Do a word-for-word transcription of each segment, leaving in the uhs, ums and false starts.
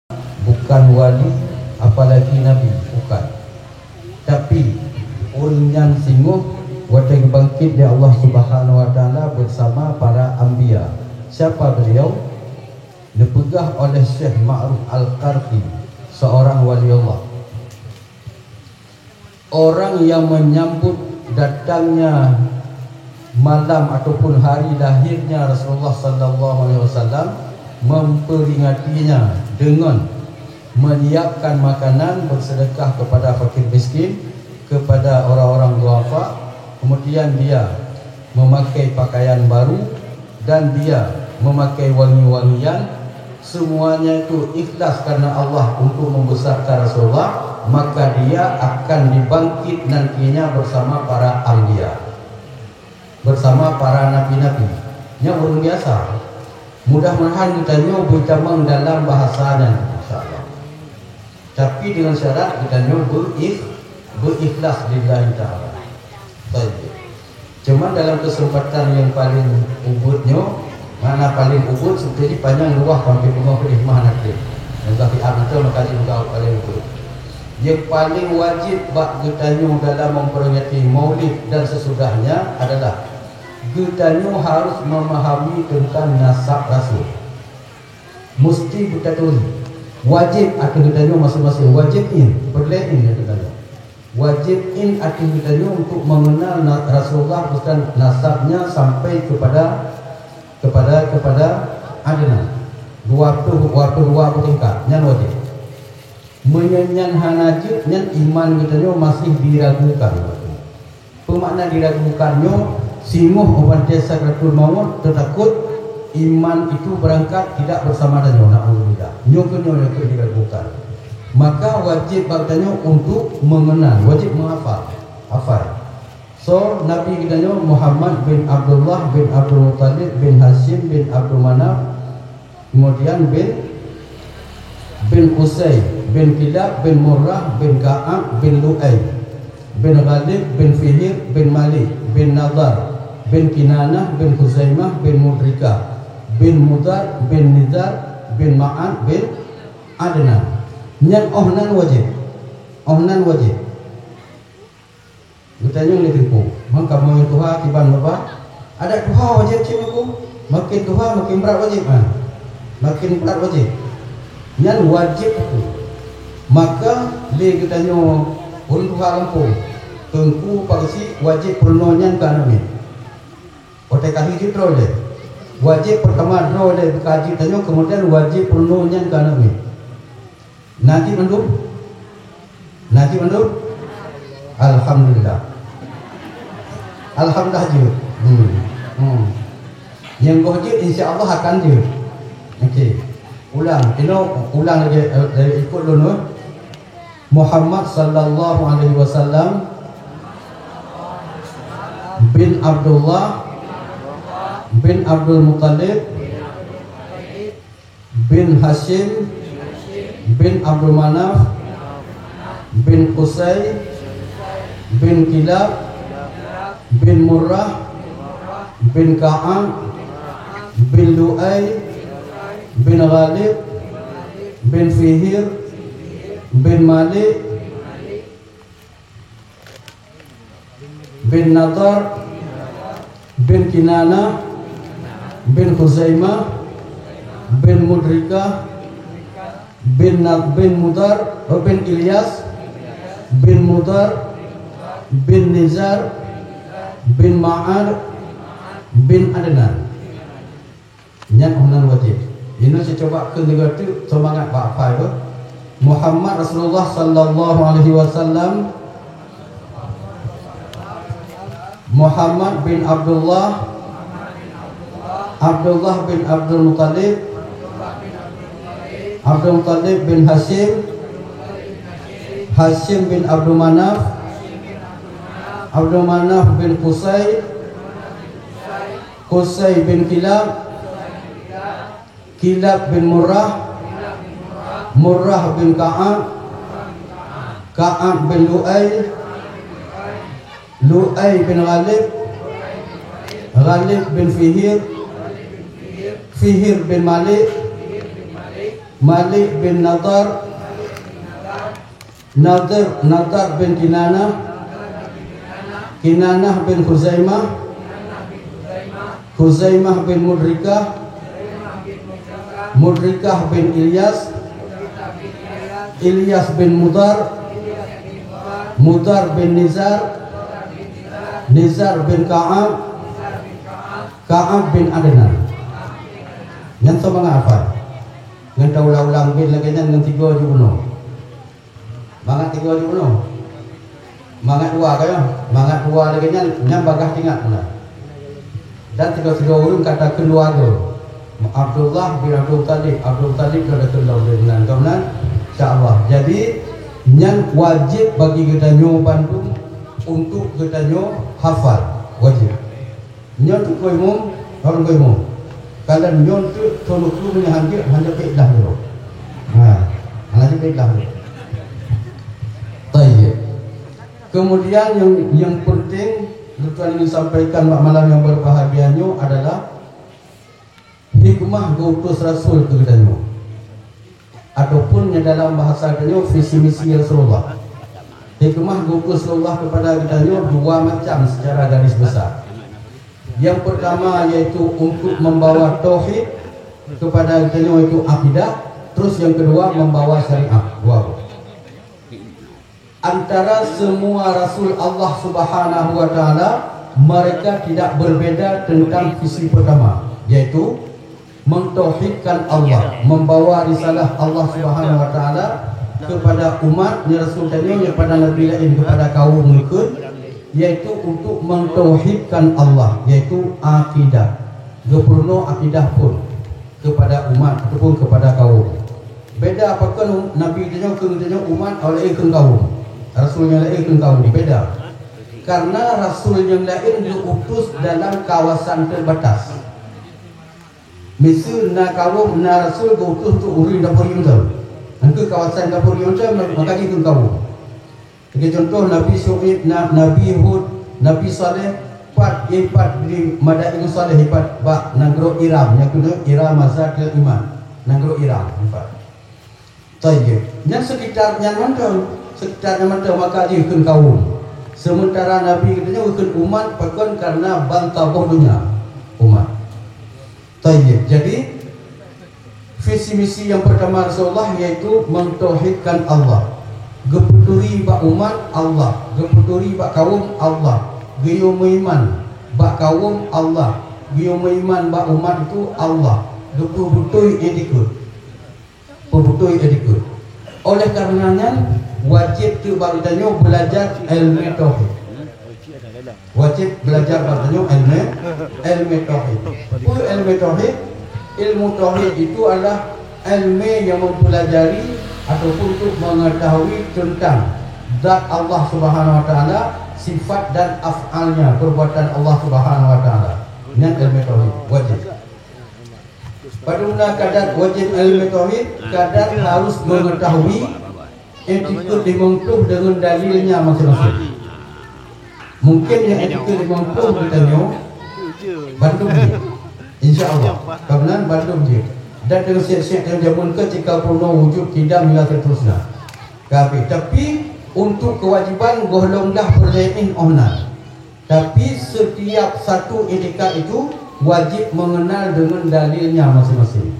bukan wali, apalagi nabi, bukan. Tapi, ureuëng nyan singoh watée geubangkét lé Allah Subhanahu wa Taala bersama para anbiya. Siapa beliau? Neupeugah oleh Syekh Ma'ruf Al-Qarfi, seorang wali Allah. Orang yang menyambut datangnya malam ataupun hari lahirnya Rasulullah sallallahu alaihi wasallam, memperingatinya dengan menyiapkan makanan, bersedekah kepada fakir miskin, kepada orang-orang duafa, kemudian dia memakai pakaian baru, dan dia memakai wangi-wangian, semuanya itu ikhlas karena Allah untuk membesarkan Rasulullah, maka dia akan dibangkit nantinya bersama para anbiya, bersama para nabi-nabi. Nyan ureuëng biasa. Mudah-mudahan geutanyoe beutamong dalam bahasa nyan, insya Allah. Tapi dengan syarat geutanyoe beuikh-, beuikhlas lillahi ta'ala. Baik. Cuma dalam kesempatan yang paling ubit nyoe, makna paling ubit seperti panyang luwah sampai beungoh pedih mah nanti. Yang tapi maka juga paling ubit. Yang paling wajib bak geutanyoe dalam memperingati Maulid dan sesudahnya adalah geutanyoe harus memahami tentang nasab Rasul. Musti geutanyoe wajib ateueh geutanyoe masing-masing, wajib in, peureulée in geutanyoe. Wajib in ateueh geutanyoe untuk mengenal na-, Rasulullah beserta nasabnya sampai kepada, kepada, kepada Adnan. Dua puluh, dua puluh dua tingkat, nyan wajib. Meunyoe nyan hana jeuet, nyan iman geutanyoe masih diragukan. Peue makna diragukan nyoe? Singoh uban sakratul maut teutakot iman itu berangkat tidak bersama tanyoe, naudzubillah. Nyoe keuh nyoe nyang diragukan. Maka wajib bak tanyoe untuk mengenal, wajib menghafal. Hafal. So, Nabi geutanyoe Muhammad bin Abdullah bin Abdul Muttalib bin Hashim bin Abdul Manaf, kemudian bin, bin Qusay, bin Kilab, bin Murrah, bin Ka'ab, bin Lu'ay, bin Ghalib, bin Fihir, bin Malik, bin Nadar, bin Kinanah, bin Khuzaimah, bin Mudrikah, bin Mudar, bin Nizar, bin Ma'ad, bin Adnan. Nyan oh nan wajib. Oh nan wajib. Geutanyong lé teungku, "Man kamoe tuha kiban baba?" Adak tuha wajéb cit meukeu, makin tuha makin brat wajéb, ha. Makin brat wajéb. Nyan wajéb meukeu. Maka lé geutanyoe ureuëng tuha gampông, teungku pageusik wajéb peurunoe nyan keu aneuk miet. Watée ka jeuet droe lé. Wajéb peurtama droe lé ka jeuet tanyoe, keumudian wajéb peurunoe nyan keu aneuk miet. Na cit mandum? Na cit mandum? Alhamdulillah. Alhamdulillah jeuet. Hmm. Hmm. Nyang goh jeuet insya Allah akan jeuet. Okey. Ulang, inoe ulang lagi, eh, lagi ikut lôn, eh. Muhammad sallallahu alaihi wasallam bin Abdullah bin Abdul Muttalib bin Hashim bin Abdul Manaf bin Qusay bin Kilab bin Murrah bin Ka'ab bin Lu'ay bin Ghalib bin Fihir bin Malik bin Nadar bin Kinanah bin Khuzaimah bin Mudrikah bin Na-, bin Mudar, oh, bin Ilyas bin Mudar bin Nizar bin Ma'ad bin Adnan. Nyan oh nan wajéb. Inoe cuba keu leuga teuk seumangat bak apai beuh. Muhammad Rasulullah sallallahu alaihi wasallam, Muhammad bin Abdullah, Abdullah bin Abdul Muttalib, Abdul Muttalib bin Hashim, Hashim bin Abdul Manaf, Abdul Manaf bin Qusay, Qusay bin Kilab, Kilab bin Murrah, Murrah bin Ka'ab, Ka'ab bin Lu'ay, Lu'ay bin Ghalib, Ghalib bin Fihir, Fihir bin Malik, Malik bin Nadar, Nadar, Nadar bin Kinanah, Kinanah bin Khuzaimah, Khuzaimah bin Mudrikah, Mudrikah bin Ilyas, Ilyas bin Mudar, Mudar bin Nizar, Nizar bin Ka'ab, Ka'ab bin Adnan. Nyan soe mangat hafal? Ngon taulang-ulang bin lagèe nyan ngon tiga jeuet bunoe. Mangat tiga jeuet bunoe. Mangat dua ka nyoe. Mangat dua lagèe nyan, nyan bagaih teuingat meunan. Dan tiga-tiga ureueng ka takheun dua goe. Abdullah bin Abdul Muttalib, Abdul Muttalib ka takheun dua goe meunan. Ka meunan, insya Allah. Jadi, nyan wajéb bagi geutanyoe bandum untuk geutanyoe hafal. Wajéb. Nyoe teuk keu imum, nyoe teuk keu imum. Kalau nyoe teuk, thôn keu meunyoe hanjeuet, hanjeuet pih dah dulu. Ha, hanjeuet pih dah dulu. Tayyib. Kemudian yang, yang penting, tuan ingin sampaikan bak malam yang berbahagia nyoe adalah hikmah geuutus Rasul keu geutanyoe. Ataupun nyang dalam bahasa geutanyoe visi misi Rasulullah. Hikmah geuutus Rasulullah kepada geutanyoe dua macam secara garis besar. Yang pertama yaitu untuk membawa tauhid kepada geutanyoe, yaitu akidah, terus yang kedua membawa syariat. Dua. Antara semua rasul Allah Subhanahu wa Taala, mereka tidak berbeda tentang visi pertama, yaitu mentauhidkan Allah, membawa risalah Allah Subhanahu wa Taala kepada umat, nyang rasul tanyoe, nyang pada nabi laén kepada kaum ngon kheun, yaitu untuk mentauhidkan Allah, yaitu akidah. Geupeurunoe akidah phon kepada umat ataupun kepada kaum. Beda pakon nabi tanyoe keu tanyoe umat, laén keu kaum. Rasul nyang laén keu kaum, beda. Karena rasul nyang laén geuutus dalam kawasan terbatas. Miseu na kaum, na rasul geuutus untuk ureueng dapur Yonton. Nyan keu kawasan dapur Yonton, maka jih keu kaum. Lagèe contoh Nabi Syu'aib, Na-, Nabi Hud, Nabi Saleh, pat, pat di Madain Saleh, pat bak nanggroe Iram, nyang keunoe Iram Zatil Imad, nanggroe Iram, pat. Tayyib. Nyan sekitar nyan mantong, sekitar nyan mantong maka jih kheun kaum. Sementara Nabi geutanyoe kheun umat pakon karena ban saboh donya umat. Tayyib. Jadi, visi misi yang pertama Rasulullah yaitu mentauhidkan Allah. Geupeuturi bak umat Allah, geupeuturi bak kaum Allah, geuyue meuiman bak kaum Allah, geuyue meuiman bak umat itu Allah, geupeubeutôi iktikeuet. Peubeutôi iktikeuet. Oleh karena nyan, wajéb teuk bak geutanyoe beulajar ilmu tauhid. Wajéb beulajar bak geutanyoe ilmu, ilmu tauhid. Peue ilmu tauhid? Ilmu tauhid itu adalah ilmu yang mempelajari ataupun untuk mengetahui tentang zat Allah Subhanahu wa Taala, sifat dan af'alnya, perbuatan Allah Subhanahu wa Taala. Nyan ilmu tauhid, wajéb. Padum na kadar wajéb ilmu tauhid, kadar harus mengetahui iktikeuet limong ploh deungon dalilnya masing-masing. Mungkin nyang iktikeuet limong ploh geutanyoe bandum jeuet. Insya Allah, kareuna bandum jeuet. Dan deungon siek-siek nyang jameun keu cika peurunoe wujud, qidam, hingga seterusnya. Ka habéh. Tapi, untuk kewajiban gohlom dah peureulée 'oh na. Tapi, setiap satu iktikad itu wajib mengenal dengan dalilnya masing-masing.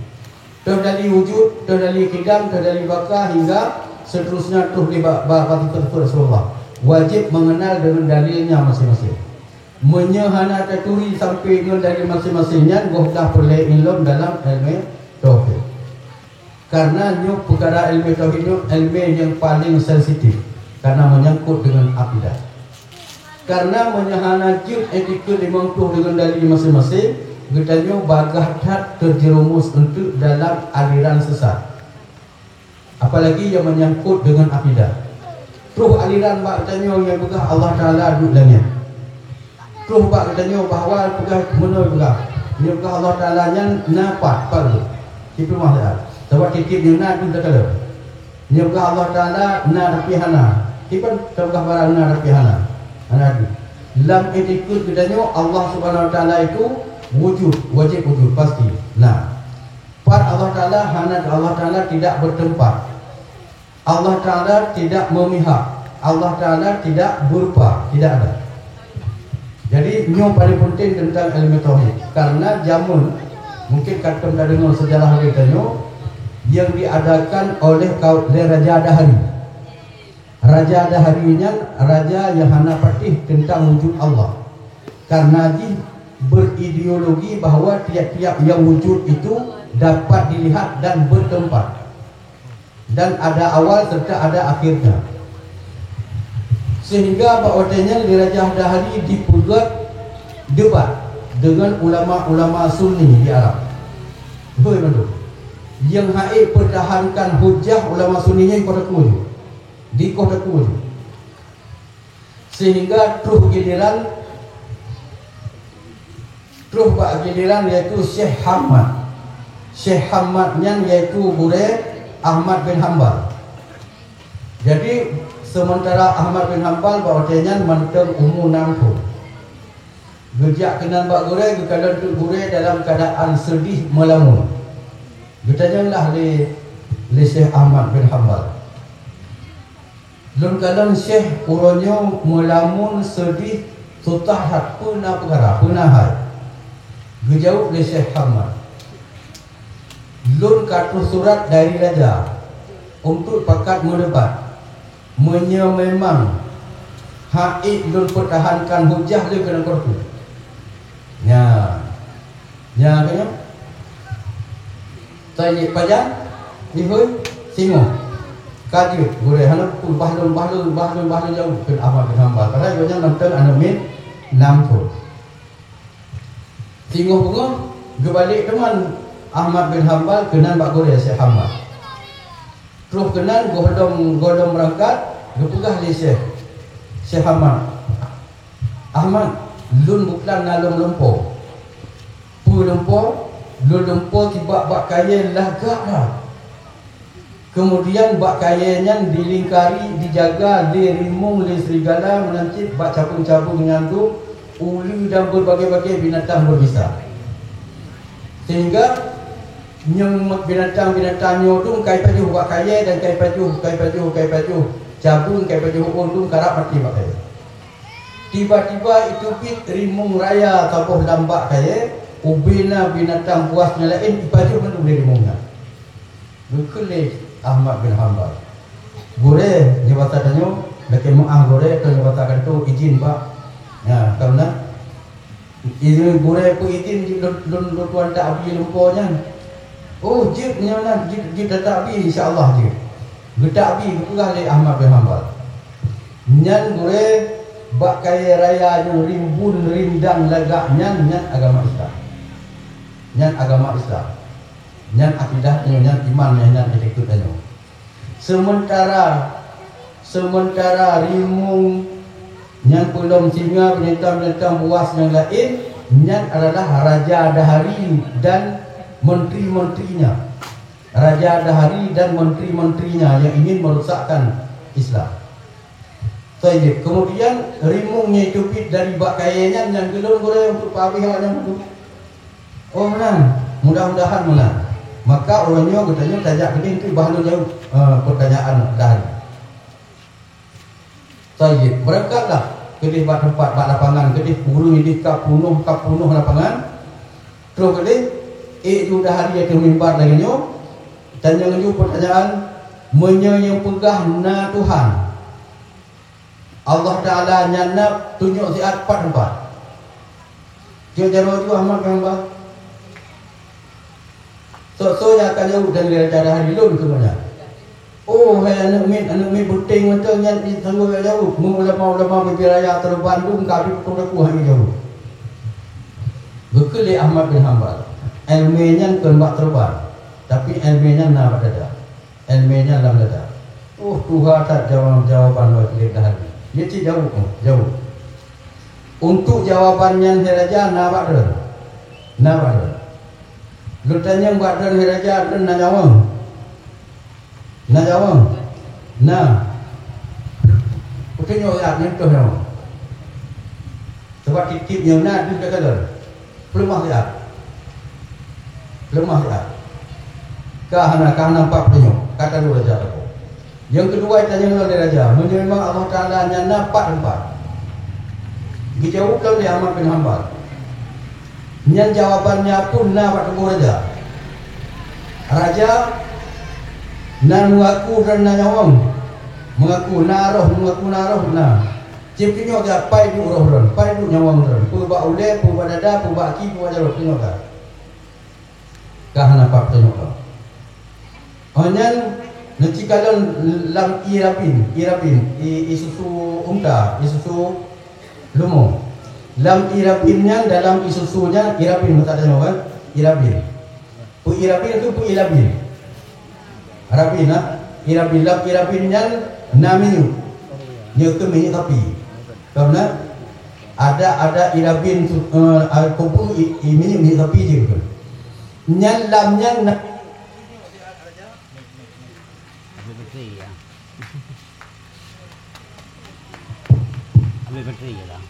Toh dalil wujud, toh dalil qidam, toh dalil baqa, hingga seterusnya, toh di ba-, ba-, bak sifat-sifat Rasulullah. Wajib mengenal dengan dalilnya masing-masing. Meunyoe hana taturi sampai ngon dalil masing-masing nyan, goh dah peureulée ilom dalam ilmu tauhid. Karena nyoe peukara ilmu tauhid nyoe ilmu nyang paleng sensitif, karena menyangkut dengan akidah. Karena meunyoe hana jeuet iktikeuet limong ploh deungon dalil masing-masing, geutanyoe bagaih that teujerumus eunteuk dalam aliran sesat. Apalagi nyang menyangkut dengan akidah. Troh aliran bak geutanyoe nyang peugah Allah Taala duek langét. Troh bak geutanyoe bahwa peugah meunoe peugah, nyang peugah Allah Taala nyan na pat, pat lé. Sipeue maksud? Sabab tieb-tieb nyang na deuh takalon. Nyang peugah Allah Taala na tapi hana. Kiban tapeugah barang na tapi hana. Hana deuh. Lam iktikeuet geutanyoe Allah Subhanahu Wa Taala itu wujud, wajib wujud, pasti. Nah. Tempat Allah Taala hana, Allah Taala tidak bertempat. Allah Taala tidak memihak. Allah Taala tidak berupa, tidak ada. Jadi nyoe paling penting tentang ilmu tauhid. Karena jameun, mungkin ka tom tadeungoe sejarah lagèe tanyoe, yang diadakan oleh kau, oleh Raja Dahari. Raja Dahari nyan raja yang hana patéh tentang wujud Allah. Karena jih berideologi bahwa tiap-tiap yang wujud itu dapat dilihat dan bertempat, dan ada awal serta ada akhirnya. Sehingga bak watèe nyan lé Raja Dahari dipeugèt debat dengan ulama-ulama Sunni di Arab. Beutôi mandum. Nyang hana pertahankan hujah ulama Sunni nyan di kota Kubu. Di kota Kubu. Sehingga troh giliran, troh bak giliran yaitu Syekh Hamad. Syekh Hamad nyan yaitu gurèe Ahmad bin Hambal. Jadi, sementara Ahmad bin Hambal bak watèe nyan mantong umu nam thon. Geujak keunan bak gurèe, geukalon teuk gurèe dalam keuadaan seudeh meulamun. Geutanyong lah lé, lé Syekh Ahmad bin Hambal. Lôn kalon Syekh uroe nyoe meulamun seudeh susah that, peue na peukara, peue na hai? Geujaweueb lé Syekh Hamad, "Lôn ka troh surat dari raja untuk pakat meudebat. Meunyoe memang hana lôn pertahankan hujah lé keunan korku." Nya, nya keunan. Tayyib, pajan? Ihôi, singoh. Ka jeuet, gurèe hana peue, bah lôn, bah lôn, bah lôn, bah lôn jaweueb kheun Ahmad bin Hambal. Padahai gobnyan mantong aneuk miet nam thon. Singoh beungoh, geubalek teuma Ahmad bin Hambal keunan bak gurèe Syekh Hamad. Troh keunan gohlom, gohlom beurangkat, geupeugah lé Syekh, Syekh Hamad, "Ahmad, lôn beuklam na lôn lumpoe." "Peue lumpoe?" "Lôn lumpoe sibak bak kayèe lagak that. Keumudian bak kayèe nyan dilingkari, dijaga lé rimueng, lé serigala meunan cit bak cabeueng-cabeueng nyang dum, uleue dan beurbagai-bagai binatang beubisa. Sehingga nyang binatang-binatang nyoe dum ka jipajoh bak kayèe dan ka jipajoh, ka jipajoh, ka jipajoh cabeueng, ka jipajoh uôn dum karab maté bak kayèe. Tiba-tiba jiteubiet rimueng raya saboh lam bak kayèe, ubé na binatang buas nyang laén jipajoh mandum lé rimueng nyan." Geukheun lé Ahmad bin Hambal, "Gurèe, nyoe basa tanyoe, lakèe meu'ah gurèe, atau nyoe basa kantô, idhin bak." Nya, ka meunan. Idhin gurèe, peue idhin jih lôn, lôn, lôn tuan ta'bi lumpoe nyan. "Oh, jeuet nyoe nan, jeuet, jeuet tata'bi, insya Allah jeuet." Geuta'bi, geupeugah lé Ahmad bin Hambal. Nyan gurèe bak kayèe raya nyang rimbun rindang lagak nyan, nyan agama Islam. Nyan agama Islam. Nyan akidah tanyoe, nyan iman, nyan, nyan iktikeuet tanyoe. Seumeuntara, seumeuntara rimueng nyan, peulom singa, binatang-binatang buas nyang laén, nyan adalah Raja Dahari dan menteri-menterinya. Raja Dahari dan menteri-menterinya yang ingin merusakkan Islam. Tayyib. Kemudian rimueng nyang teubiet dari bak kayèe nyan, nyan keuh lôn gurèe untuk peuhabéh awaknyan tu. Oh, meunan. Mudah-mudahan meunan. Maka uroe nyoe geutanyoe tajak keudeh tu bah lôn jaweueb, eh, pertanyaan Dahari. Tayyib. Beurangkatlah keudeh bak teumpat, bak lapangan keudeh, ureueng ideh ka punoh, ka punoh lapangan. Troh keudeh, ék ju Dahari ateueh mimbar lagèe nyoe, tanyong ju pertanyaan, "Meunyoe nyang peugah na Tuhan, Allah Taala nyan na, tunjok siat pat teumpat." Jok jaroe ju Ahmad Gamba. Soe-soe nyang akan jaweueb dan lé Raja Dahari, lôn keu gobnyan. Oh, hai aneuk miet, aneuk miet beuténg mantong nyan disanggoe jaweueb. Meu ulama-ulama bibir raya teureuban dum ka habéh putôh daku hana jaweueb. Geukheun lé Ahmad bin Hambal, "Iéleumé nyan kon bak teureuban, tapi iéleumé nyan na bak dada. Iéleumé nyan lam dada." Oh, tuha that jawa-, jawaban lôn lé Dahari. Nyan cit jaweueb, jaweueb. Untuk jawaban nyan, hai raja, na bak droe. Na bak droe. Lôn tanyong bak droe, hai raja, droe na nyawöng? Na nyawöng? Na. Peutunyok siat, nyentuh nyawöng. Sabab tieb-tieb nyang na deuh takalon. Peuleumah siat. Peuleumah siat. Ka hana, ka hana pat peutunyok, ka talu raja teuh. Nyang keudua, tanyong lom lé raja, meunyoe memang Allah Taala nyan na, pat teumpat? Geujaweueb lom lé Ahmad bin Hambal, nyan jawaban nyan pun na bak tuboh raja. Raja na meungaku droe na nyawöng, meungaku na roh, meungaku na roh na. Cit tunyok geuh, pai duek roh droe, pai duek nyawöng droe, peue bak ulèe, peue bak dada, peue bak aki, peue bak jaroe, tunyok geuh. Ka hana pat peutunyok lom. Oh nyan, neuci kalon lam ie rabin, ie rabin, ie, ie susu unta, ie susu leumo. Lam ie rabin nyan, dalam ie susu nyan, ie rabin meutatanyong kan? Ie rabin. Peue ie rabin keu peue ie labin? Rabin, ha? Ie rabin, lam ie rabin nyan na minyeuk. Nyoe keu minyeuk sapi. Ka na? Ada, ada ie rabin su-, eh, ah, kubu ie, ie minyeuk, minyeuk sapi jih keu. Nyan lam nyan na Ambil bateri ya. Ambil bateri ya lah.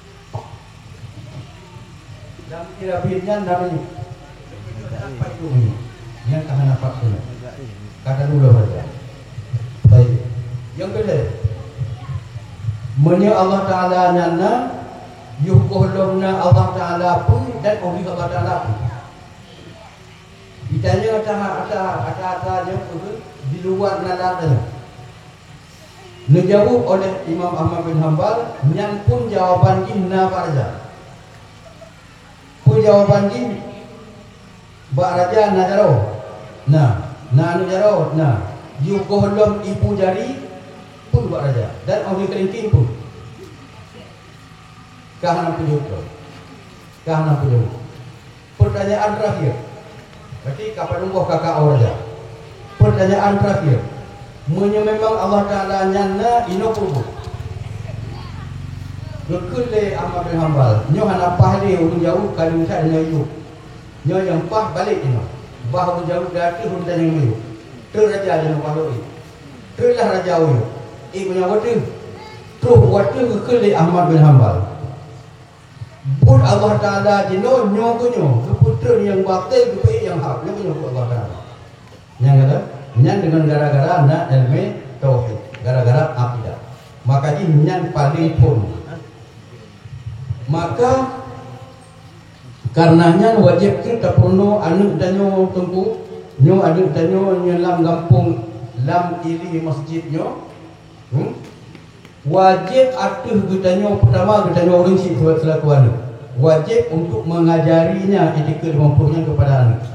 Lam ie rabin nyan na minyeuk. Nyan ka hana pat peutunyok. Ka talu lom raja. Baik. Nyang keudua, meunyoe Allah Taala nyan na, yoh goh lom na Allah Taala peue dan 'oh lheueh Allah Taala peue? Ditanyong ata, ata, ata, ata nyoe peue di luwa nalar tanyoe. Neujaweueb oleh Imam Ahmad bin Hambal, nyan pun jawaban jih na bak raja. Peue jawaban jih? Bak raja na jaroe? Na. Na aneuk jaroe? Na. Yoh goh lom ibu jari peue bak raja? Dan 'oh lheueh keulingking peue? Ka hana peujaweueb lom. Ka hana peujaweueb. Pertanyaan terakhir. Berarti ka padum boh ka ka-o raja. Pertanyaan terakhir. Meunyoe memang Allah Taala nyan na, inoe peubuet. Geukheun lé Ahmad bin Hambal, nyoe hana paih lé ulôn jaweueb, ka lôn that nyoe yub. Nyoe nyang paih balek inoe. Bah ulôn jaweueb di ateueh, ulôn tanyong miyub. Treuk raja jinoe bah lôn ék. Treuk lah raja uyub. Ék meunyoe wateueh. Troh wateueh geukheun lé Ahmad bin Hambal. Buet Allah Taala jinoe nyoe keu nyoe, geupeutrön nyang batèe, geupeuék nyang hak, nyoe keu nyoe buet Allah Taala. Nyang kata, nyan deungon gara-gara na ilmu tauhid, gara-gara akidah. Maka jih nyan paleng phôn. Maka, kareuna nyan wajéb keu tapeurunoe aneuk tanyoe teungku, nyoe aneuk tanyoe nyang lam gampông, lam ili masjid nyoe, Hmm? Wajéb ateueh geutanyoe, peutama geutanyoe ureueng syiek selaku aneuk, wajéb untuk mengajarinya etika lima ploh nyan kepada aneuk.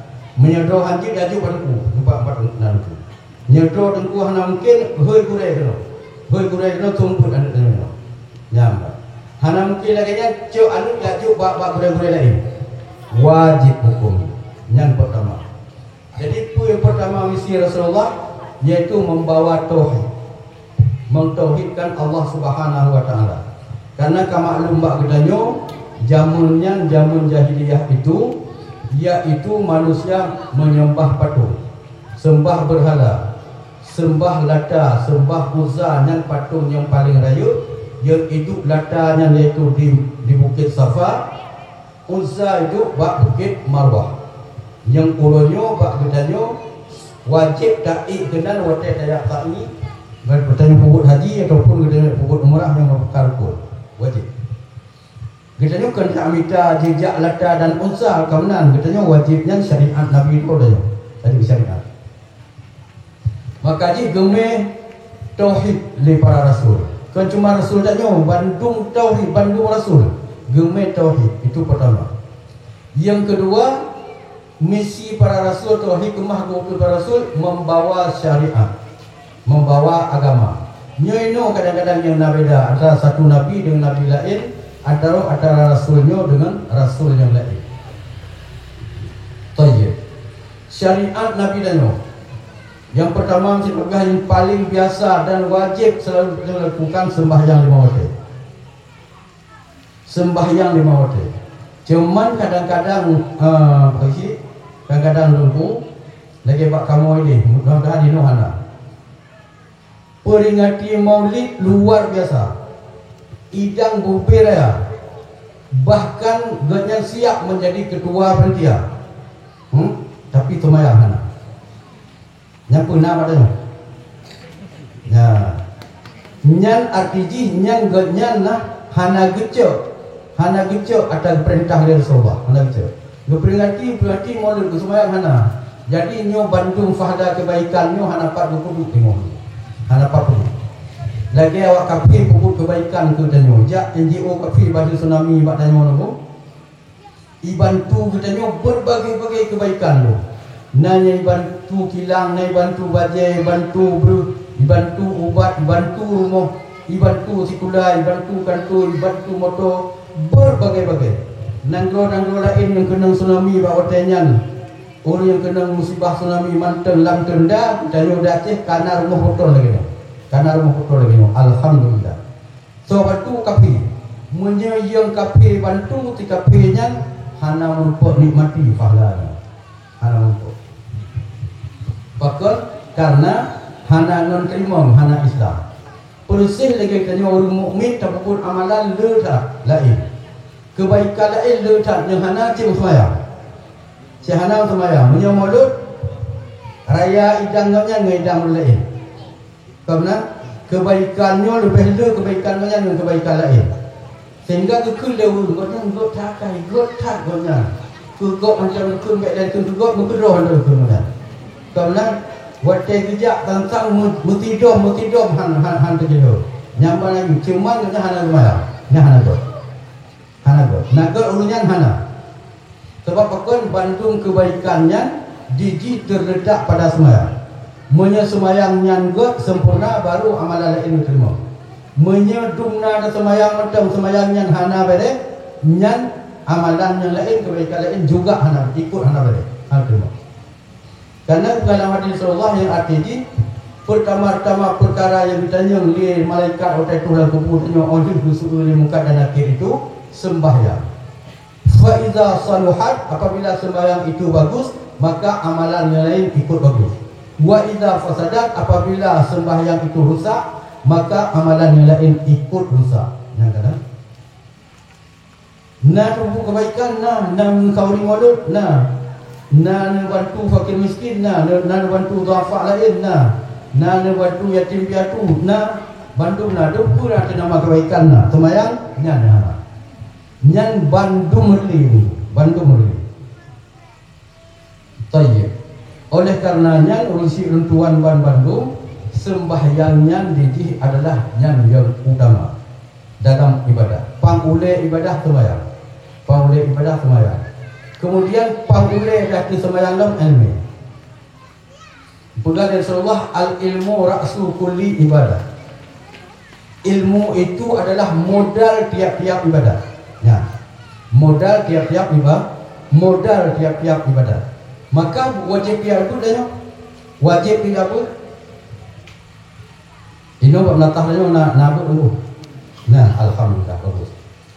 Meunyoe droe hanjeuet, tajok bak teungku, teumpat-teumpat na teungku. Nyoe droe teungku hana mungken, hôi gurèe keunoe. Hôi gurèe keunoe, tumpot aneuk tanyoe nyoe. Nyan. Hana mungken lagèe nyan, cok aneuk tajok bak, bak gurèe-gurèe laén. Wajéb hukôm. Nyan peutama. Jadi, peue nyang peurtama misi Rasulullah, yaitu membawa tauhid, mentauhidkan Allah Subhanahu wa Taala. Karena ka maklum bak geutanyoe, jameun nyan jameun jahiliyah itu, yaitu manusia menyembah patung, sembah berhala, sembah Lata, sembah Uzza, nyan patung nyang paleng rayeuk, nyang idup Lata nyan yaitu di, di Bukét Safa, Uzza idup bak Bukét Marwah. Nyang uroe nyoe bak geutanyoe wajéb taék keunan watèe tajak sa'i, geutanyoe peubuet haji ataupun geutanyoe peubuet umrah nyang ka rukon. Wajéb. Geutanyoe kon tamita jijak Lata dan Uzza ka meunan, geutanyoe wajéb nyan syariat Nabi droe tanyoe. Tadi syariat. Maka jih geumé tauhid lé para rasul. Kon cuma rasul tanyoe, bandum tauhid, bandum rasul geumé tauhid. Itu pertama. Yang kedua, misi para rasul, tauhid keumah geuutus para rasul, membawa syariat, membawa agama. Nyoe inoe kadang-kadang nyang na beda antara satu nabi dengan nabi laén, antara, antara rasul nyoe dengan rasul nyang laén. Tayyib. Syariat Nabi tanyoe. Yang pertama, meusti peugah nyang paling biasa dan wajéb selalu kita lakukan sembahyang lima watèe. Sembahyang lima watèe. Cuman kadang-kadang, eh, apa sih? Kadang-kadang lungku, lagèe bak kamoe nyoe, mudah-mudahan inoe hana. Peringati Maulid luar biasa. Idang bubé raya. Bahkan gobnyan siap menjadi ketua panitia. Hmm? Tapi teumayang hana. Nyang peuna bak tanyoe. Nah, nyan arti jih nyan gobnyan nah hana geucok, hana geucok ata geupeurintah lé Rasulullah, hana geucok. Geuperingati, peringati Maulud, geuseumayang hana. Jadi nyoe bandum fahla keubaikan nyoe hana pat geupeubuet teungoh. Hana pat peubuet. Lagée awak kafé peubuet keubaikan keu tanyoe. Jak N G O kafé baju tsunami bak tanyoe nyoe. Ibantu geutanyoe beurbagai-bagai keubaikan lom. Na nyang ibantu kilang, na ibantu bajée, ibantu breueh, ibantu ubat, ibantu rumoh, ibantu sikula, ibantu kantô, ibantu moto, beurbagai-bagai. Nanggroe-nanggroe laén nyang keunong tsunami bak watée nyan, ureuëng nyang keunong musibah tsunami mantong lam teunda, geutanyoe di Aceh kana rumoh putôh lagée nyoe. Kana rumoh putôh lagée nyoe. Alhamdulillah. Soe bantu kafé? Meunyoe yong kafé bantu, si kafé nyan hana meurumpok nikmati pahala nyan. Hana meurumpok. Pakon? Karena hana ngon teurimong, hana Islam. Peureuséh lagée tanyoe ureuëng mukmin tapeubuet amalan le that laén. Keubaikan laén le that nyang hana cit seumayang. Cit hana seumayang. Meunyoe Maulud, raya idang gobnyan ngon idang ureuëng laén. Karena keubaikan nyoe leubeh le keubaikan gobnyan ngon keubaikan laén. Sehingga geukheun lé ureuëng, gobnyan gét that kai, gét that gobnyan. Keu gob macam geukheun bék lé keu gob, meukeudroe lé keu gobnyan. Karena watée geujak tantang meu-, meusidom, meusidom han, han, han teujeuho. Nyang mana cuman gobnyan hana geumayang, nyan hana gét. Hana gét. Na gét ureuëng nyan hana. Sabab pakon bandum keubaikan nyan jijih terletak pada seumayang. Meunyoe seumayang nyan gét sempurna, baru amalan laén geuteurimong. Meunyoe dum na seumayang mantong, seumayang nyan hana béréh, nyan amalan nyang laén, keubaikan laén juga hana, ikot hana béréh, hana teurimong. Karena dalam hadis Rasulullah nyang arti jih, pertama-tama perkara nyang geutanyong lé malaikat watée tuh lam kubu tanyoe óh lheueh geuseueu lé Mungkar dan Nakir itu sembahyang. Fa iza saluhat, apabila sembahyang itu bagus, maka amalan yang lain ikut bagus. Wa iza fasadat, apabila sembahyang itu rusak, maka amalan yang lain ikut rusak. Nyang kana? Na tubuh kebaikan, na, na mengkauri maulud, na, na neubantu fakir miskin, na, na, na neubantu dhafa lain, na, na neubantu yatim piatu, na, bandum na, dum peue na teuh nama kebaikan na. Seumayang nyan na. Nyan bandum meuli, bandum meuli. Tayyib. Oleh karena nyan, ureuëng syiek lôn tuan ban bandum, sembahyang nyan dijih adalah nyan nyang utama dalam ibadah. Pang ulée ibadah seumayang. Pang ulée ibadah seumayang. Kemudian pang ulée dah teuh seumayang lom ilmu. Peugah lé Rasulullah, "Al-ilmu ra'su kulli ibadah." Ilmu itu adalah modal tiap-tiap ibadah. Ya. Modal tiap-tiap iba-, modal tiap-tiap ibadah. Maka wajib piabeuet dah nyoe. Wajib piabeuet. Inoe bak meunatah dah nyoe na, na beuet nunggu. Nah, alhamdulillah, bagus.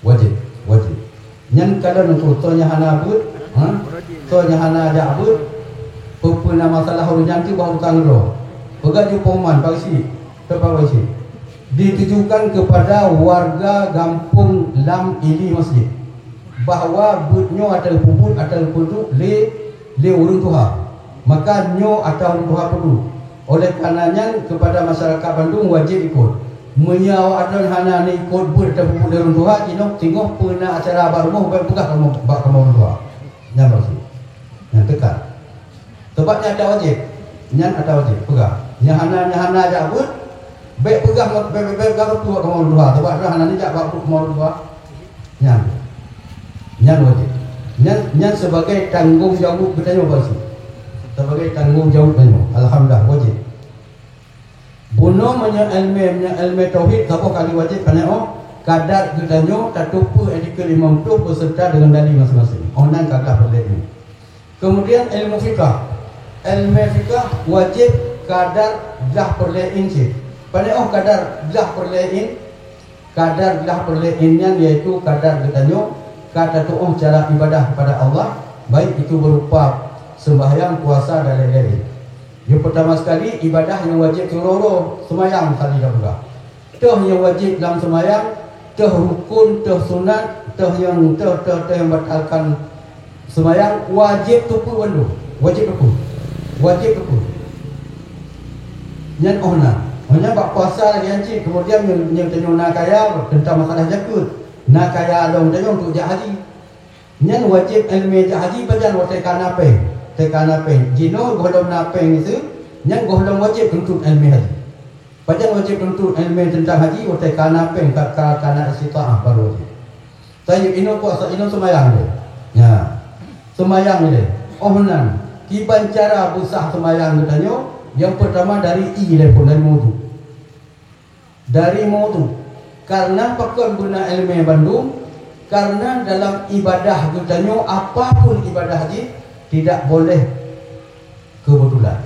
Wajib, wajib. Nyan kadang nunggu, soe nyang hana beuet, ha? Soe nyang hana jak beuet, peue-peue na masalah ureuëng nyan tu bah utang droe. Peugah ju pengumuman, Pak Geuchik. Teupeu Pak Geuchik. Ditujukan kepada warga gampông Lam Ili Masjid, bahwa beuet nyoe ata geupeubuet, ata geupeuduek lé, lé ureuëng tuha. Maka nyoe ata ureuëng tuha peuduek. Oleh karena nyan, kepada masyarakat bandum wajib ikot. Meunyoe awak droen hana neuikot beuet ata geupeubuet lé ureuëng tuha, jinoe singoh peue na acara bak rumoh, bék peugah kamoe, bak kamoe ureuëng tuha. Nyan maksud. Nyan teuka. Sebab nyan ata wajéb. Nyan ata wajéb. Peugah. Nyang hana, nyang hana jak beuet, bék peugah, bék, bék, bék peugah keu peue kamoe ureuëng tuha. Sebab dah hana neujak bak kamoe ureuëng tuha. Nyan. Nyan wajéb. Nyan, nyan sebagai tanggong jaweueb geutanyoe bak si. Sebagai tanggong jaweueb tanyoe. Alhamdulillah, wajéb. Bunoe meunyoe ilmu, meunyoe ilmu tauhid, saboh kali wajéb panéh óh, kadar geutanyoe tateupeue artikel limong ploh beserta dengan dali masing-masing. Óh nan ka glah peureulée nyoe. Kemudian ilmu fikah. Ilmu fikah wajéb kadar glah peureulée in cit. Panéh óh kadar glah peureulée in, kadar glah peureulée in nyan yaitu kadar geutanyoe ka tatuoh cara ibadah kepada Allah, baik itu berupa sembahyang, puasa dan lain-lain. Nyang pertama sekali, ibadah nyang wajéb siuroe-uroe, seumayang tadi dah peugah. Toh nyang wajéb lam seumayang, toh rukun, toh sunat, toh nyang, toh, toh, toh nyang batalkan seumayang, wajéb teupeue bandum. Wajéb teupeue. Wajéb teupeue. Nyan óh na. Óh nyan bak puasa lagée nyan cit, keumudian nyoe, nyoe tanyoe na kaya teuntang masalah jakeuet, na kaya lom tanyoe untuk jak haji. Nyan wajéb iéleumé jak haji pajan watée ka na péng. Watée ka na péng. Jinoe gohlom na péng miseue, nyan gohlom wajéb tuntut iéleumé haji. Pajan wajéb tuntut iéleumé teuntang haji watée ka na péng, ka, ka, ka na istitaah baru wajéb. Tayyib, inoe puasa, inoe seumayang lé. Nya. Seumayang lé. Óh nan, kiban cara beusah seumayang geutanyoe, nyang peurtama dari ie lé phon, dari meuwudu. Dari meuwudu. Karena pakon beuna iéleumé bandum, karena dalam ibadah geutanyoe, apapun ibadah jih, tidak boleh kebetulan.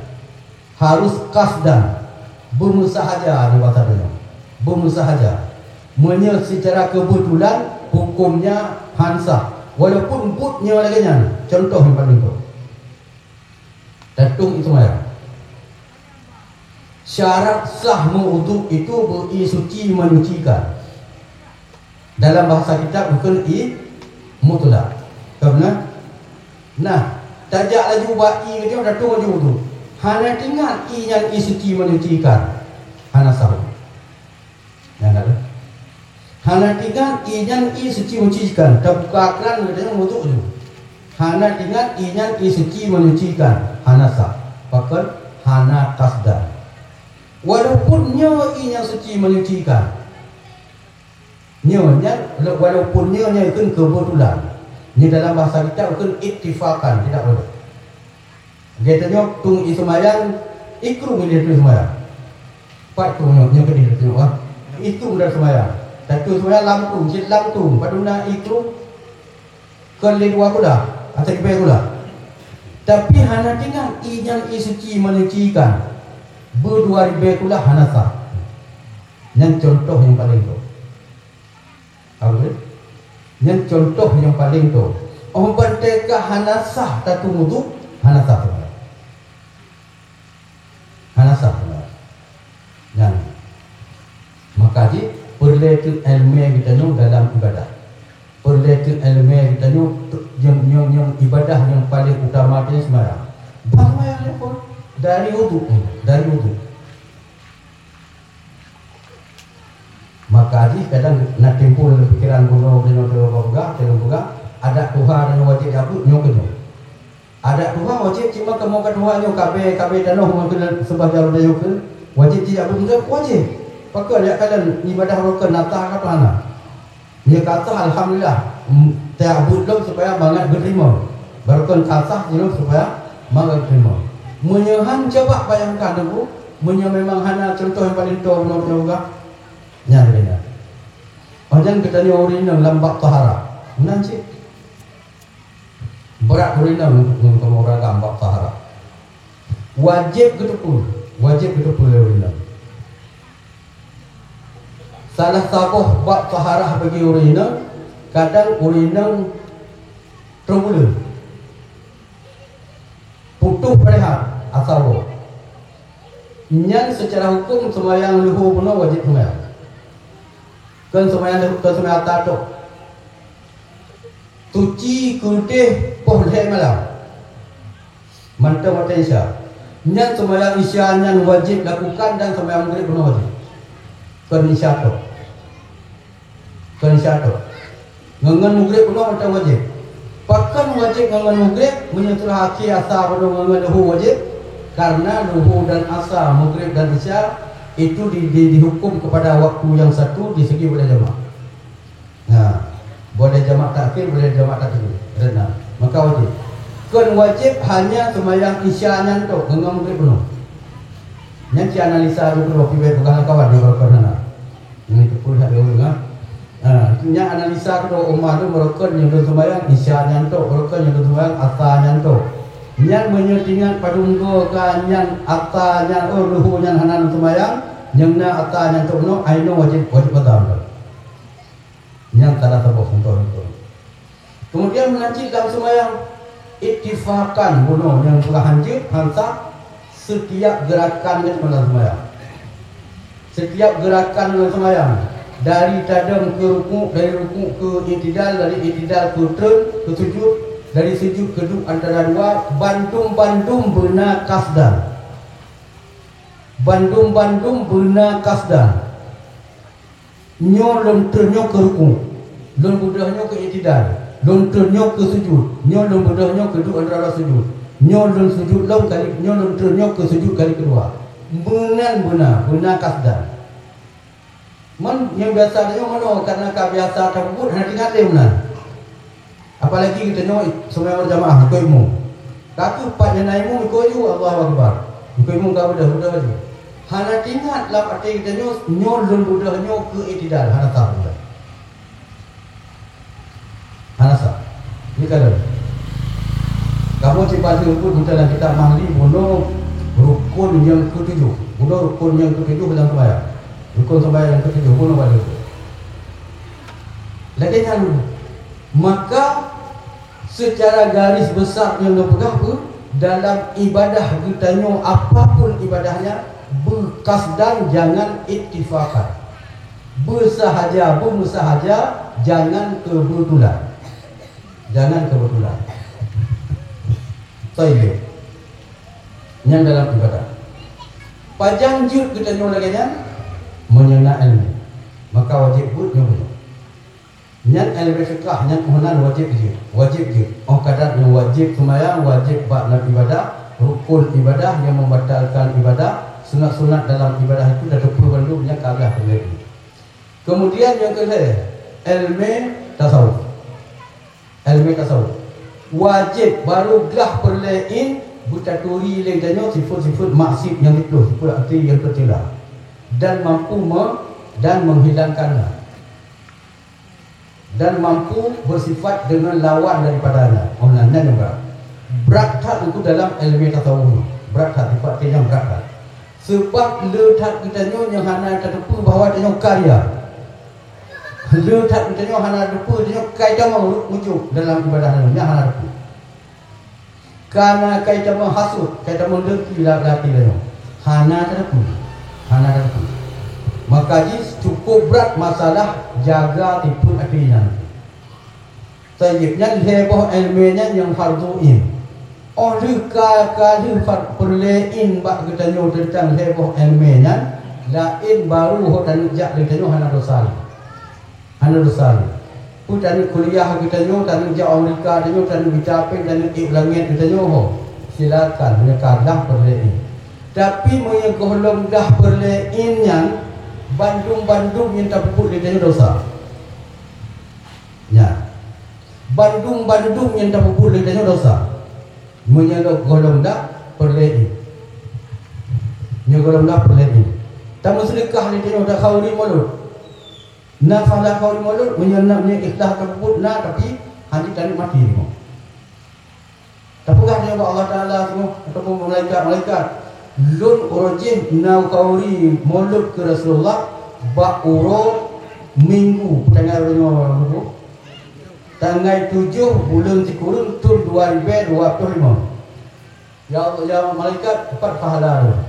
Harus qasdan, beumeusahaja di bahasa tanyoe. Beumeusahaja. Meunyoe secara kebetulan, hukumnya han sah. Walaupun buet nyoe lagée nyan, contoh nyang paleng toh. Tatong ie seumayang. Syarat sah meuwudu itu beu ie suci menyucikan. Dalam bahasa kitab bukon ie mutlak. Ka beuna? Nah, tajak laju bak ie geutanyoe, tatong laju wudu. Hana teuingat ie nyan ie suci menyucikan. Hana sah. Nyang ka lheueh. Hana teuingat ie nyan ie suci menyucikan. Tabuka kran geutanyoe wudu laju. Hana teuingat ie nyan ie suci menyucikan. Hana sah. Pakon? Hana qasdan. Walaupun nyoe ie nyan suci menyucikan. Nyoe nyan, walaupun nyoe nyan kheun kebetulan. Nyoe dalam bahasa kitab kheun ittifaqan, tidak boleh. Geutanyoe tueng ie seumayang, ie krueng ie seumayang. Pat krueng nyoe, nyoe keudeh teuh, ah. Ie krueng dan seumayang. Tatong seumayang lam krueng, cit lam krueng, padum na ie krueng. Kon lé dua kulah, atau ribée kulah. Tapi hana teuingat ie nyan ie suci menyucikan. Beu dua ribée kulah hana sah. Nyan contoh nyang paleng toh. Tahu, eh? Nyan contoh nyang paleng toh. Óh ban teuka hana sah tatong wudu, hana sah. Hana sah. Nyan. Maka jih, peureulée keu iéleumé geutanyoe dalam ibadah. Peureulée keu iéleumé geutanyoe, nyang, nyang, nyang ibadah nyang paleng utama teuh seumayang. Bah seumayang lé phon. Dari wudu, dari wudu. Maka jih kadang na timbul lam pikiran bunoe, bunoe teuh peugah, teuh peugah, adat tuha dan wajéb jabeuet nyoe keu nyoe. Adat tuha wajéb cuma kamoe ka tuha nyoe, ka abée, ka abée tanoh ngon keuneuk seubah jaroe dayeuh keu wajéb jijak beuet, wajéb. Pakon jak kalon ibadah rukon nata ka hana. Nyoe ka sah, alhamdulillah. Em, tajak beuet lom supaya mangat geuteurimong. Barokon ka sah jih lom supaya mangat geuteurimong. Meunyoe han, coba bayangkan Teungku, meunyoe memang hana contoh nyang paleng toh bunoe teuh peugah. Nyan lagée nyan. Óh nyan geutanyoe ureuëng inong lam bab taharah. Meunan cit. Brat ureuëng inong ngon kamoe ureuëng agam bab taharah. Wajéb geuteupeue, wajéb geuteupeue lé ureuëng inong. Salah saboh bab taharah bagi ureuëng inong, kadang ureuëng inong troh buleuen. Putôh parehat asa uroe. Nyan seucara huköm seumayang leuhô bunoe wajéb seumayang. Kon seumayang leuhô, kon seumayang ata tok. Suci keudeh poh lhée malam. Mantong watée Isya. Nyan seumayang Isya nyan wajéb lakukan dan seumayang Maghrib bunoe wajéb. Kon Isya tok. Kon Isya tok. Ngon, ngon Maghrib bunoe mantong wajéb. Pakon wajéb ngon, ngon Maghrib, meunyoe teulheuh akhé asa bunoe ngon, ngon leuhô wajéb? Karena leuhô dan asa, Maghrib dan Isya itu di, di, dihukum kepada waktu yang satu di segi boleh jamak. Nah, boleh jamak takhir, boleh jamak takdim. Ada enam. Maka wajéb. Kon wajéb hanya seumayang Isya nyan tok, ngon, ngon Maghrib bunoe. Nyan cit analisa dulu, pih bèk peugah lam kawan nyang barokon hana. Nyan teupeue that ureueng, ha. Ha, nyan analisa keudroe umat tu barokon nyang lôn seumayang Isya nyan tok, barokon nyang lôn seumayang Asa nyan tok. Nyan meunyoe teuingat padum goe ka nyan Asa nyan, oh, leuhô nyan hana lôn seumayang, nyang na Asa nyan tok bunoe, ai nyoe wajéb, wajéb qadha. Nyan salah saboh contoh itu. Kemudian meunan cit lam seumayang, ittifaqan bunoe nyang peugah hanjeuet, han sah, setiap gerakan nyan dalam seumayang. Setiap gerakan dalam seumayang, dari tadong keu rukuk, dari rukuk keu i'tidal, dari i'tidal keu treun, keu sujud, dari sujud keu duek antara dua, bandum-bandum beuna qasdan. Bandum-bandum beuna kasdan. Nyoe lôn treun nyoe keu rukuk, lôn beudôh nyoe keu i'tidal, lôn treun nyoe keu sujud, nyoe lôn beudôh nyoe keu duek antara sujud, nyoe lôn sujud lom kali, nyoe lôn treun nyoe keu sujud kali keudua. Meunan beuna, beuna kasdan. Mon nyang biasa tanyoe meunoe, karena ka biasa tapeubuet, hana teuingat lé meunan. Apalagi geutanyoe seumayang berjamaah, ikot imum. Ka keuh pat nyang na imum ikot ju, Allahu Akbar. Ikot imum ka beudôh, beudôh ju. Hana teuingat lam até geutanyoe, nyoe lôn beudôh nyoe keu i'tidal, hana sah beudôh. Hana sah. Ni ka lheueh. Kamoe cit pajoh pun buta lam kitab Mahli bunoe rukun nyang ketujoh. Bunoe rukun nyang ketujoh dalam sembahyang. Rukun sembahyang nyang ketujoh bunoe pajoh. Lagèe nyan, maka secara garis besar nyang geupeugah pun dalam ibadah geutanyoe apapun ibadahnya, beukasdan jangan ittifaqan. Beusahaja, beumeusahaja, jangan kebetulan. Jangan kebetulan. Tayyib. Nyan dalam ibadah. Pajan jeuet geutanyoe lagèe nyan? Meunyoe na ilmu, maka wajéb buet nyoe bunoe. Nyan ilmu fiqah, nyan meunan wajéb jeuet. Wajéb jeuet. Óh ka that nyoe wajéb seumayang, wajéb bak na ibadah, rukun ibadah nyang membatalkan ibadah, sunat-sunat dalam ibadah itu tateupeue bandum, nyan ka lheueh teulheueh. Kemudian nyang keulhèe, ilmu tasawuf. Ilmu tasawuf. Wajéb barô glah peureulèe in beutaturi lé geutanyoe sifeuet-sifeuet maksiet nyang siplôh, sifeuet até nyang teucela, dan mampu me-, dan menghilangkannya, dan mampu bersifat dengan lawan daripadanya. Oh, nyan, nyan nyang brat. Brat that itu dalam ilmu tasawuf. Brat that, sifat nyang brat that. Sebab le that geutanyoe nyang hana tateupeue bahwa tanyoe ka ria. Le that geutanyoe hana tateupeue tanyoe kai tamong ujub dalam ibadah nyoe, nyan hana tateupeue. Kana kai tamong hasut, kai tamong dengki lam até tanyoe. Hana tateupeue. Hana tateupeue. Maka jih cukup brat masalah jaga tipeue até nyan. Tayyib, nyan lhèe boh ilmu nyan nyang fardhu ain. Óh lheueh ka, ka lheueh far-, peureulèe in bak geutanyoe teuntang lhèe boh ilmu nyan, laén barô ho taneuk jak lé geutanyoe hana desya lé. Hana desya lé. Peue taneuk kuliah geutanyoe, taneuk jak Amerika, tanyoe taneuk mita péng, taneuk ék langèt geutanyoe ho. Silakan, meunyoe ka dah peureulèe in. Tapi meunyoe gohlom dah peureulèe in nyan, bandum-bandum nyang tapeubuet lé tanyoe desya. Nyan. Bandum-bandum nyang tapeubuet lé tanyoe desya. Meunyoe gohlom dah peureulèe in. Nyoe gohlom dah peureulèe in. Tameuseudeukah lé tanyoe takhauri mulod. Na pahala khauri mulod, meunyoe na, meunyoe ikhlas tapeubuet na, tapi hana taneuk maté nyoe. Tapeugah nyoe bak Allah Taala singoh ataupun malaikat-malaikat, "Lôn uroe jih na khauri mulod keu Rasulullah bak uroe Minggu, tanggai uroe nyoe, tanggai tujoh buleuen sikureueng thôn dua ribèe dua ploh limong." Ya Allah, ya malaikat, pat pahala lôn.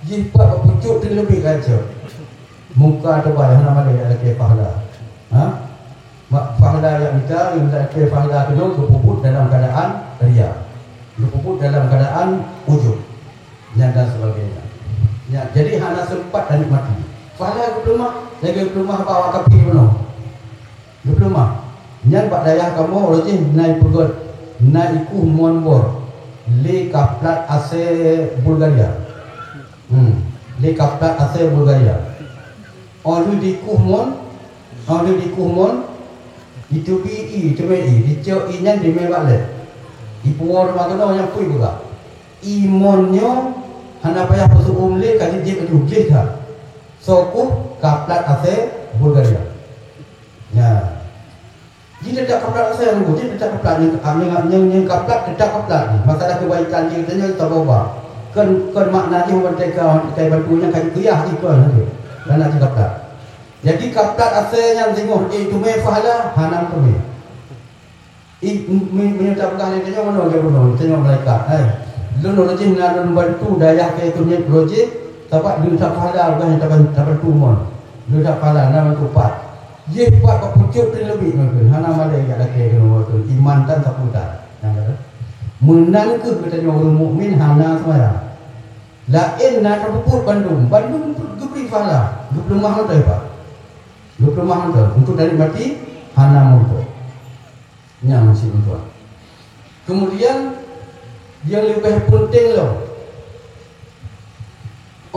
Jih pat bak pucôk teuleubiet ka cok. Muka teubai hana malèe lakèe pahala. Ha? Mak pahala nyang mita, nyang lakèe pahala keunoe geupeubuet dalam keuadaan ria. Geupeubuet dalam keuadaan ujub. Nyan dan sebagainya. Nyan, jadi hana sempat tanikmati. Pahala geupeuleumah, lagèe geupeuleumah bak awak kafé bunoe. Geupeuleumah. Nyan bak dayah kamoe uroe jih na ipeugöt, na ikueh mon bor lé kaplat asèe Bulgaria. Hmm, lé kaplat asèe Bulgaria. Óh lheueh dikueh mon, óh lheueh dikueh mon, iteubi ié, teumè ié, dicok ié nyan dimè bak lèt. Ipuwoe teuma keunoe nyang pui peugah. Ié mon nyoe hana payah peuseu'uem lé, ka jeuet-jeuet laju gleh that. Soe kueh? Kaplat asèe Bulgaria. Nyan. Jih teutap kaplat asèe nyoe, jih teutap kaplat nyang, nyang, nyang, nyang kaplat teutap kaplat jih. Masalah keubaikan jih geutanyoe tabôh ba. Kon, kon makna jih ban teuka, teuka bantu nyan ka jikeuyah jih kon lagèe. Karena jih kaplat. Jadi kaplat asèe nyan singoh, eh, teumè pahala, hana teumè. Ih, me-, me-, meunyoe tapeugah lé tanyoe meunoe lagèe bunoe, tanyoe malaikat, hai. Lôn uroe jih na lôn bantu dayah kayèe keumiet uroe jih, sabab lôn that pahala, bukan taban-, tabantu mon. Lôn that pahala, na bantu pat. Jih pat bak pucôk teuleubiet ngon keuh, hana malèe jak lakèe keunoe ngon keuh, iman tan sapeue tan. Nyang kata, meunan keuh geutanyoe ureueng mukmin hana seumayang. Laén na tapeubuet bandum, bandum geubri pahala, geupeuleumah mantong, Pak. Geupeuleumah mantong, untuk dari mati hana meurumpok. Nyan maksud tuan. Kemudian, yang lebih penting lom,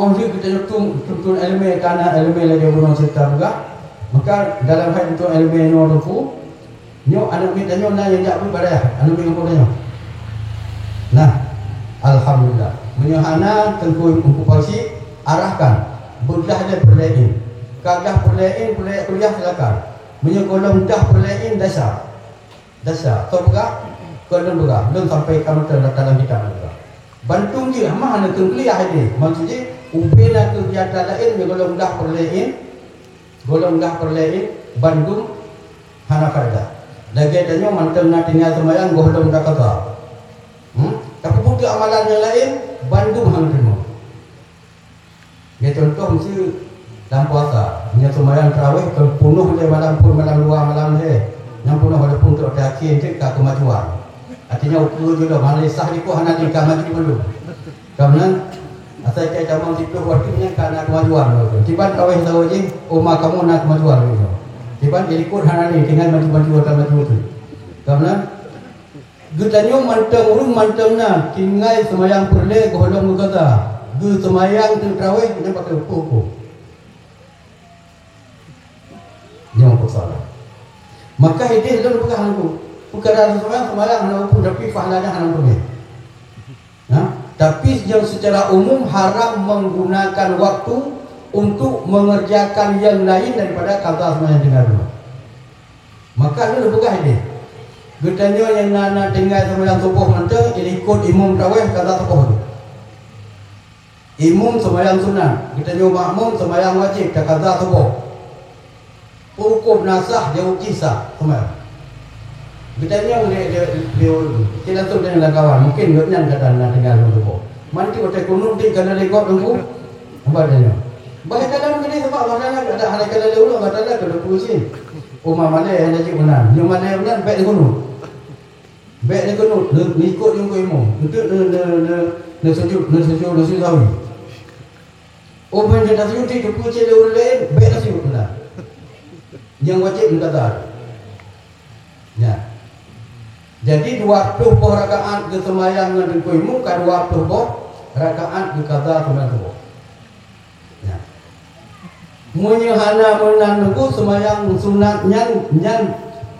oh, jeuet geutanyoe tuntun, tuntun iéleumé, kana iéleumé lagée bunoe cerita peugah. Maka dalam hai tuntun iéleumé nyoe teungku, nyoe aneuk miet tanyoe na nyang jak beuet bak dayah, aneuk miet gampông tanyoe. Nah, alhamdulillah. Meunyoe hana, teungku, Teungku Fauzi, arahkan, beudahlah peureulée in. Ka gah peureulée in, peureulée kuliah, silakan. Meunyoe gohlom dah peureulée in, desya. Desya, soe peugah? Kon lôn peugah, lôn sampaikan mantong lam kitab lôn peugah. Bandum jih, mah hana keuneuk kuliah idéh. Maksud jih, ubé na kegiatan laén nyang gohlom dah peureulée in, gohlom dah peureulée in, bandum hana faedah. Lagée tanyoe mantong na tinggai seumayang gohlom dah qadha. Hmm? Tapi buet amalan nyang laén, bandum hana teurimong. Nyoe contoh miseue lam puasa, nyoe seumayang tarawih kon peunoh lé malam phon, malam dua malam lé. Nyang peunoh walaupun trok até akhé cit ka keumajuan. Artinya ukeue jih lom, hana sah dikoh hana lé ka maju bandum. Ka meunan, asai cai tamong siplôh watèe nyan ka na keumajuan lom. Kiban tarawih saboh jih, uma kamoe na keumajuan lom. Kiban di likot hana lé, tinggai maju-maju ata maju tu. Ka meunan, Geutanyoe mantong ureuëng mantong na tinggai seumayang peureulée gohlom geugaga, geuseumayang teuk tarawih nyan pakai hukôm. Nyoe peusoalan. Maka idéh lôn peugah lagée nyoe, peukara seumayang, seumayang hana hukôm, tapi pahalanya hana hukôm. Nah, tapi yang secara umum haram menggunakan waktu untuk mengerjakan yang lain daripada qadha seumayang tinggai. Maka lôn peugah idéh, geutanyoe nyang na, na tinggai seumayang suboh mantong, ilikot imum tarawih qadha suboh tu. Imum seumayang sunat, geutanyoe makmum seumayang wajéb taqadha suboh. Peu hukôm na sah, jaweueb jih sah seumayang. Geutanyoe lé, lé, lé ureuëng, cit langsung tanyong lam kawan, mungkin gobnyan kadang na tinggai seumayang suboh. Mantong watèe kunut deh kana lé gob teungku. Hamba tanyong. Bah kalon geude sabab Allah Taala, hana kalon lé ulôn, Allah Taala ka lheueh puji. Uma malèe hana jeuet meunan. Nyoe malèe meunan bèk neukunut. Bèk neukunut, neu-, neuikot nyang keu imum. Enteuk neu-, neu-, neu-, neusujut, neusujut, neusujut sahwi. Oh, ban gata sujut, teupeu cit lé ureueng laén, bèk neusujut meunan. Nyang wajéb neukaza. Nyan. Jadi, dua ploh boh rakaat geuseumayang ngon teungku imum, ka dua ploh boh rakaat geukaza seumayang suboh. Nyan. Meunyoe hana meunan teungku, seumayang sunat nyan, nyan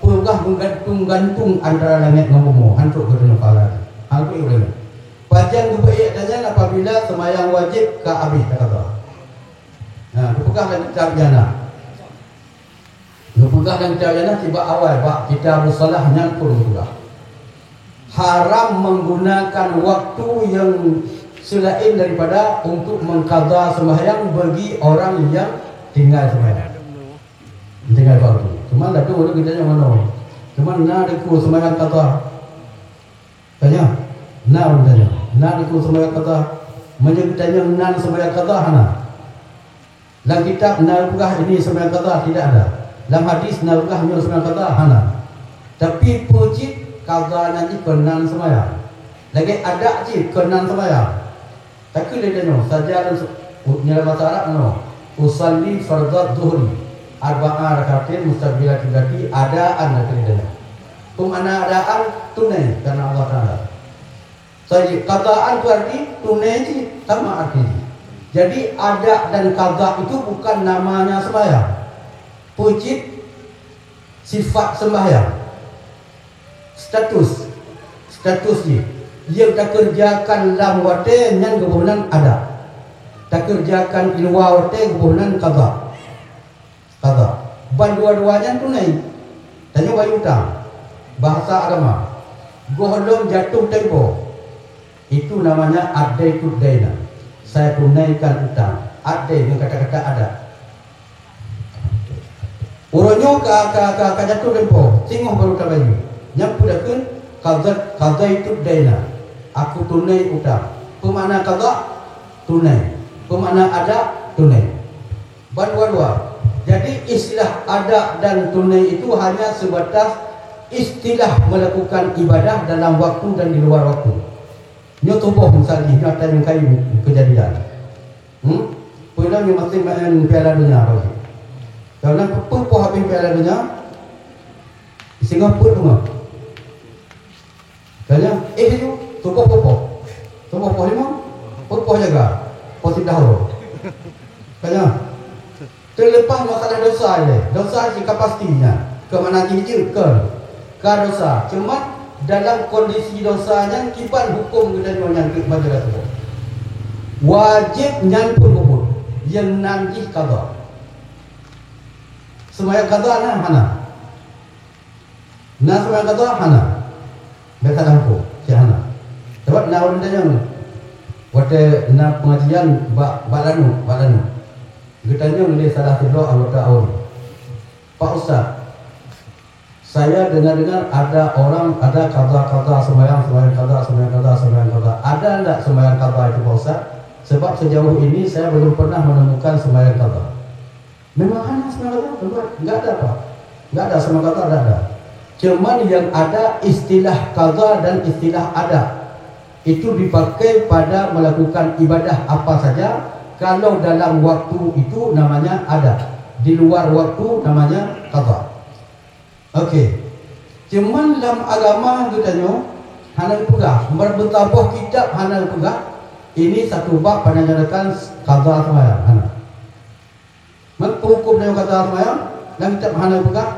peugah meugantung-gantung antara langét ngon bumoe, hantom geutanyoe pahala. Hantom geutanyoe. Pajan geupeuék tanyan apabila seumayang wajéb ka habéh takaza. Nah, geupeugah lam kitab jana. Geupeugah lam kitab jana, sibak awai bak Kitabus Shalah nyan pun geupeugah. Haram menggunakan waktu yang selain daripada untuk mengkaza sembahyang bagi orang yang tinggal sembahyang. Tinggal fardu. Cuma dah tu ureueng geutanyoe manoe. Cuma na deungon sembahyang kaza. Tanya, na ureueng tanya. Na deungon sembahyang kaza. Meunyoe geutanyoe nan sembahyang kaza, hana. Lam kitab na peugah ini sembahyang kaza, tidak ada. Lam hadis na peugah nyoe sembahyang kaza, hana. Tapi peue cit kaza nyan jih keunan sembahyang. Lagèe adak cit keunan sembahyang. Takheun lé tanyoe, saja lôn se-, u-, nyan lam basa Arab nyoe, "Usalli fardadz zuhri arba'a rak'atin mustaqbilal qiblati adaan," takheun lé tanyoe. Peue makna adaan? Tunai karena Allah Taala. Saja, qadaan tu arti tunai cit, sama arti jih. Jadi, ada dan qada itu bukan namanya sembahyang. Peue cit sifat sembahyang. Status, status jih. Nyang takeureujakan lam watèe nyan geuboh nan ada. Takeureujakan di luwa watèe geuboh nan qada. Qada. Ban dua-dua nyan tunai. Tanyoe bayeue utang. Bahasa agama. Gohlom jatuh tempo. Itu namanya adaitud daina. Saya tunaikan utang. Adai ngon kata-kata ada. Uroe nyoe ka, ka, ka, ka jatuh tempo, singoh baru tabayeue. Nyan peue takheun, qadzat-, qadzaitud daina. Aku tunai utang. Peue makna qadha? Tunai. Peue makna ada? Tunai. Ban dua-dua. Jadi, istilah ada dan tunai itu hanya sebatas istilah melakukan ibadah dalam waktu dan di luar waktu. Nyoe tuboh misal jih, nyoe ata nyang kayém keujadian. Hmm? Peue lom nyoe maséng maén Piala Donya bagi. Karena peue poh habéh Piala Donya? Singoh peuet beungoh. Tanya, eh, laju, tuboh poh-poh. Tuboh poh limong, poh-poh jaga. Poh siplôh uroe. Tanya, terlepas masalah dosa ilée. Dosa cit ka pasti nyan. Keu mana jih jeuet, keu ka dosa. Cuma dalam kondisi dosa nyan, kiban huköm geutanyoe nyan keu masalah tuboh. Wajéb nyan pun peubuet. Nyang nan jih qadha. Seumayang qadha na hana? Na seumayang qadha hana? Bèk salah huköm, cit hana. Sabab na ureueng tanyong, watèe na pengajian bak, bak Lanuk, bak Lanuk. Geutanyong lé salah sidroe anggota awam, "Pak Ustaz, saya dengar-dengar ada orang ada qadha-qadha seumayang, seumayang qadha, seumayang qadha, seumayang qadha. Ada ndak seumayang qadha itu, Pak Ustaz? Sebab sejauh ini saya belum pernah menemukan seumayang qadha." Memang hana seumayang qadha, enggak ada, Pak. Enggak ada seumayang qadha, enggak ada. Cuman yang ada istilah qadha dan istilah ada. Itu dipakai pada melakukan ibadah apa saja, kalau dalam waktu itu namanya ada. Di luar waktu namanya qadha. Okey. Cuman lam agama geutanyoe hana geupeugah, meureubeutaboh kitab hana geupeugah, ini satu bab panjang qadha seumayang, hana. Meuhuköm nyoe qadha seumayang, lam kitab hana geupeugah.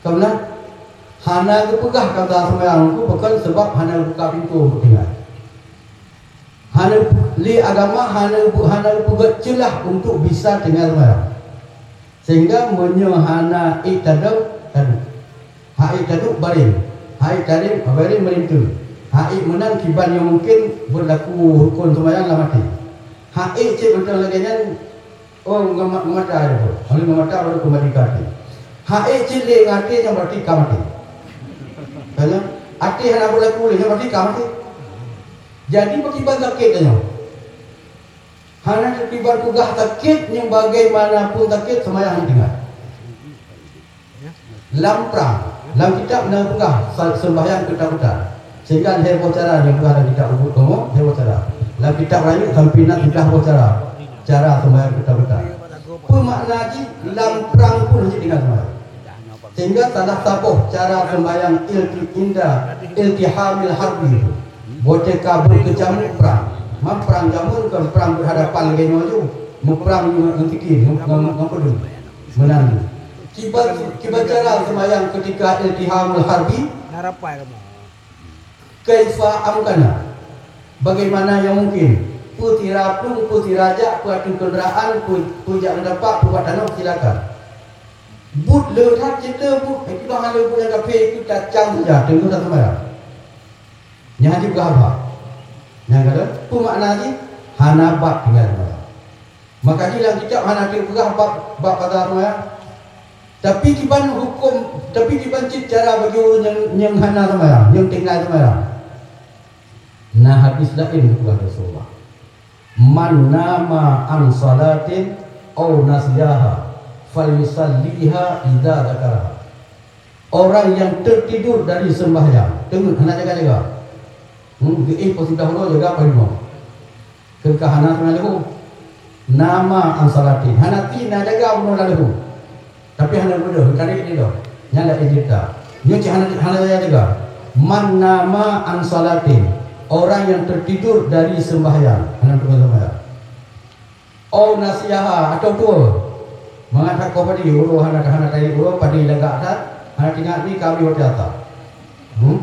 Kareuna hana geupeugah qadha seumayang, bukan sebab hana geubuka pintoe untuk tinggai. Hana lé agama hana geupe-, hana geupeugah ceulah untuk bisa tinggai seumayang. Sehingga meunyoe hana ék taduek, taduek. Hana ék taduek, baring. Hana ék taduek, baring meulinteue. Hana ék meunan kiban nyang mungken beurlaku rukon seumayang lam até. Hana ék cit mantong lagèe nyan, oh, ngon ma-, ngon mata aja tu. Oleh ngon mata baru kembali ke hati. Hana ék cit lé ngon até nyan berarti ka maté. Tanya, até hana beurlaku lé, nyan berarti ka maté. Jadi, pakriban sakét tanyoe. Hana pakriban peugah sakét, nyang bagaimanapun sakét, seumayang hana tinggai. Lam prang, lam kitab na peugah sa-, seumbahyang keuta-keuta. Sehingga lhèe boh cara nyang peugah lam kitab Ubud Kamoe, lhèe boh cara. Lam kitab Rayeuk sampoe na siplôh boh cara, cara seumbahyang keuta-keuta. Peue makna jih, lam prang pun hana tinggai seumayang. Sehingga salah saboh cara seumbahyang ilti-, inda iltihamil harbi, watèe ka beukeucamuk prang. Mam prang jameun kon prang beuhadapan lagèe nyoe ju, meuprang ngon, ngon tiki, ngon, ngon, ngon peudeueng. Meunan. Kiban, kiban cara seumayang keutika iltihamul harbi? Kaifa amkana? Bagaimana yang mungkin? Peue sira plueng, peue sira jak, peue ateueh keundaraan, peue, peue jak meudapat, peue bak tanoh, silakan. Buet le that cit le buet, eh, kiban hana buet nyang kafé, itu cacang saja, teungoh that seumayang. Nyan hana jipeugah haba. Nyan ka lheueh, peue makna jih? Hana bab tinggai seumayang. Maka jih lam kitab hana teupeugah bab, bab qadha seumayang. Tapi kiban huköm, tapi kiban cit cara bagi ureueng nyang, nyang hana seumayang, nyang tinggai seumayang. Na hadis laén geupeugah Rasulullah, "Man nama an salatin aw nasiyaha falyusalliha idza dzakaraha." Orang yang tertidur dari sembahyang, teungeut hana jaga-jaga. Hmm, geuéh poh siplôh uroe jaga poh limong. Keu ka hana seungaja leuhô. Nama an salatin. Hana ti na jaga bunoe lam leuhô. Tapi hana beudôh, karek ni doh. Nyan laén ceurita. Nyoe cit hana, hana jaga-jaga. Man nama an salatin. Orang yang tertidur dari sembahyang. Hana teuka sembahyang. Au nasiyaha, atau tua. Mangat that koh padi, uroe hana, hana tahi uroe, padi lagak that, hana teuingat ni ka abéh watèe asar. Hmm?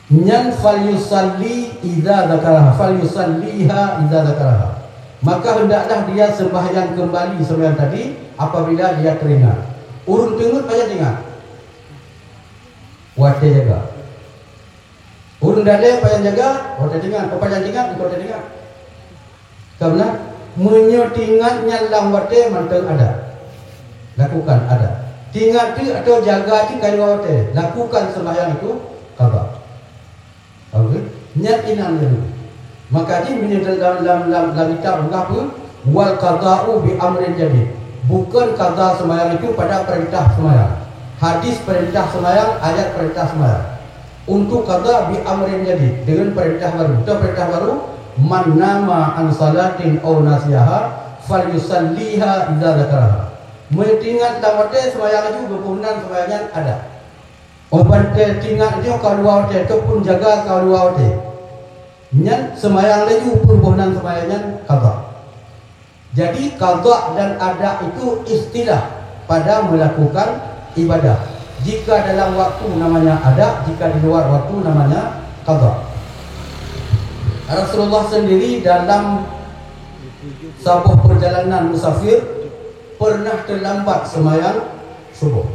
Nyan falyusalli idza dzakaraha, falyusalliha idza dzakaraha. Maka hendaklah dia sembahyang kembali sembahyang tadi apabila dia teringat. Ureueng teungeut pajan teuingat? Watèe jaga. Ureueng dalé pajan jaga? Watèe teuingat. Pajan teuingat? Watèe teuingat. Karena meunyoe teuingat nyan lam watèe mantong adat. Lakukan adat. Teuingat teuk atau jaga teuk ka dua watèe. Lakukan sembahyang itu qadha. Oke? Nyan inan dulu. Maka jih meunyoe dalam, dalam, dalam, dalam kitab peugah peue? Wal qadha'u bi amrin jadid. Bukan qadha sembahyang itu pada perintah sembahyang. Hadis perintah sembahyang, ayat perintah sembahyang. Untuk qadha bi amrin jadid, dengan perintah baru. Itu perintah baru, "Man nama an salatin aw nasiyaha falyusalliha idza dzakaraha." Meunyo teuingat lam watèe, seumayang laju, geuboh nan seumayang nyan ada. Óh ban teuingat nyoe ka luwa watèe, ataupun jaga ka luwa watèe, nyan seumayang laju, peuboh nan seumayang nyan qadha. Jadi, qadha dan ada itu istilah pada melakukan ibadah. Jika dalam waktu namanya ada, jika di luar waktu namanya qadha. Rasulullah sendiri dalam saboh perjalanan musafir pernah terlambat seumayang suboh.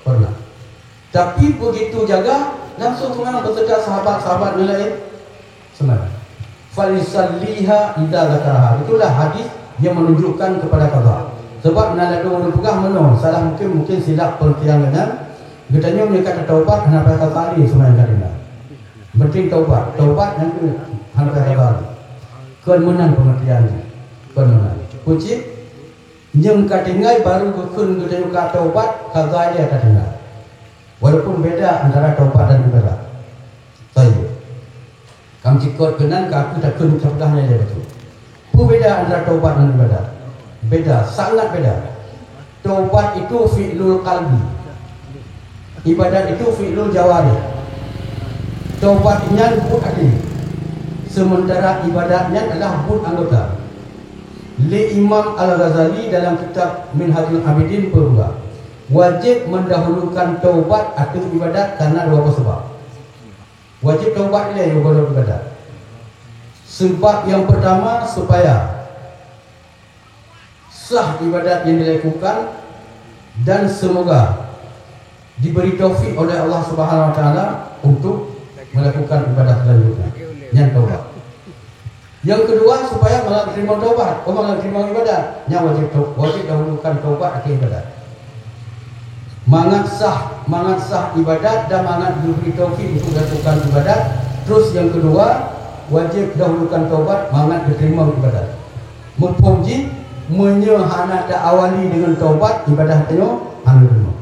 Pernah. Tapi begitu jaga, langsung seumayang beserta sahabat-sahabat yang lain. Seumayang. "Falyusalliha idza dzakaraha." Itulah hadis yang menunjukkan kepada qadha. Sebab na ladôm ureueng peugah meunoe, salah mungkin, mungkin silap pengertian geuhnyan. Geutanyoe meunyo ka taubat, hana payah qadha lé seumayang ka tinggai. Penting taubat. Taubat nyan tu hana payah qadha lé. Kon meunan pengertian nyan. Kon meunan. Kucing, nyang ka tinggai baru geukheun geutanyoe ka taubat, qadha lé ka tinggai. Walaupun beda antara taubat dan ibadah. Tayyib. Kam cikot keunan ka aku takheun sablah nyan lé bacut. Peue beda antara taubat dan ibadat? Beda, sangat beda. Taubat itu fi'lul qalbi. Ibadat itu fi'lul jawarih. Taubat nyan buet até, sementara ibadat nyan adalah buet anggota. Lé Imam Al-Ghazali dalam kitab Minhajul Abidin peugah, wajéb meundahulukan taubat ateueh ibadat karena dua boh sabab. Wajéb taubat ilée nyoe gohlom ibadat. Sebab yang pertama, supaya sah ibadat yang dilakukan dan semoga diberi taufik oleh Allah Subhanahu Wa Taala untuk melakukan ibadah selanjutnya. Nyan taubat. Yang kedua, supaya mangat terima taubat. Oh, mangat terima ibadat. Nyan wajéb tau-, wajéb dahulukan taubat ateueh ibadat. Mangat sah, mangat sah ibadat dan mangat diberi taufik untuk melakukan ibadat. Terus yang kedua, wajéb dahulukan taubat, mangat diterima ibadat. Muphom jih, meunyoe hana ta-awali dengan taubat, ibadah tanyoe hana terima.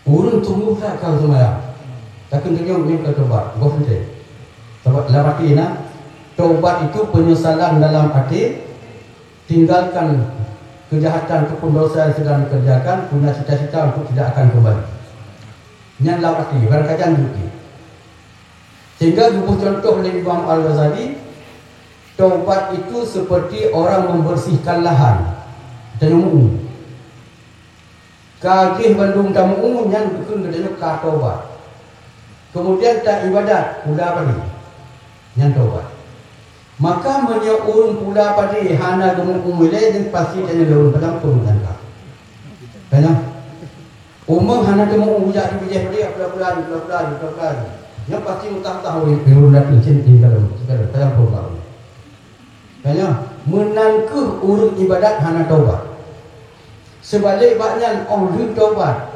Ureuëng sungguh that ka seumayang, takheun tanyoe meunan ka taubat, boh teuntée. Taubat lam até na, taubat itu penyesalan dalam até, tinggalkan kejahatan ataupun dosa yang sedang dikerjakan, punya cita-cita untuk tidak akan kembali. Nyan lam até, barangkajan jeuet. Sehingga geuboh contoh lé Imam Al-Ghazali, taubat itu seperti orang membersihkan lahan. Tanyoe meu-umu. Ka geuh bandum tameu-umu nyan geukheun geutanyoe ka taubat. Kemudian ta ibadat, pula padé. Nyan taubat. Maka meunyoe ureuëng pula padé hana geumeu-umu ilée, nyan pasti tanyoe lé ureuëng padang pun tangka. Tanyoe. Umu hana teumeu-umu jak di bijéh padé, pula-pula, pula-pula, pula-pula. Nyan pasti mutah-mutah ureuëng, ureuëng datang cen tinggal, tinggal, padang pun. Tanyoe, meunan kheueh ureuëng ibadat hana taubat. Seubalek bak nyan, óh lheueh taubat,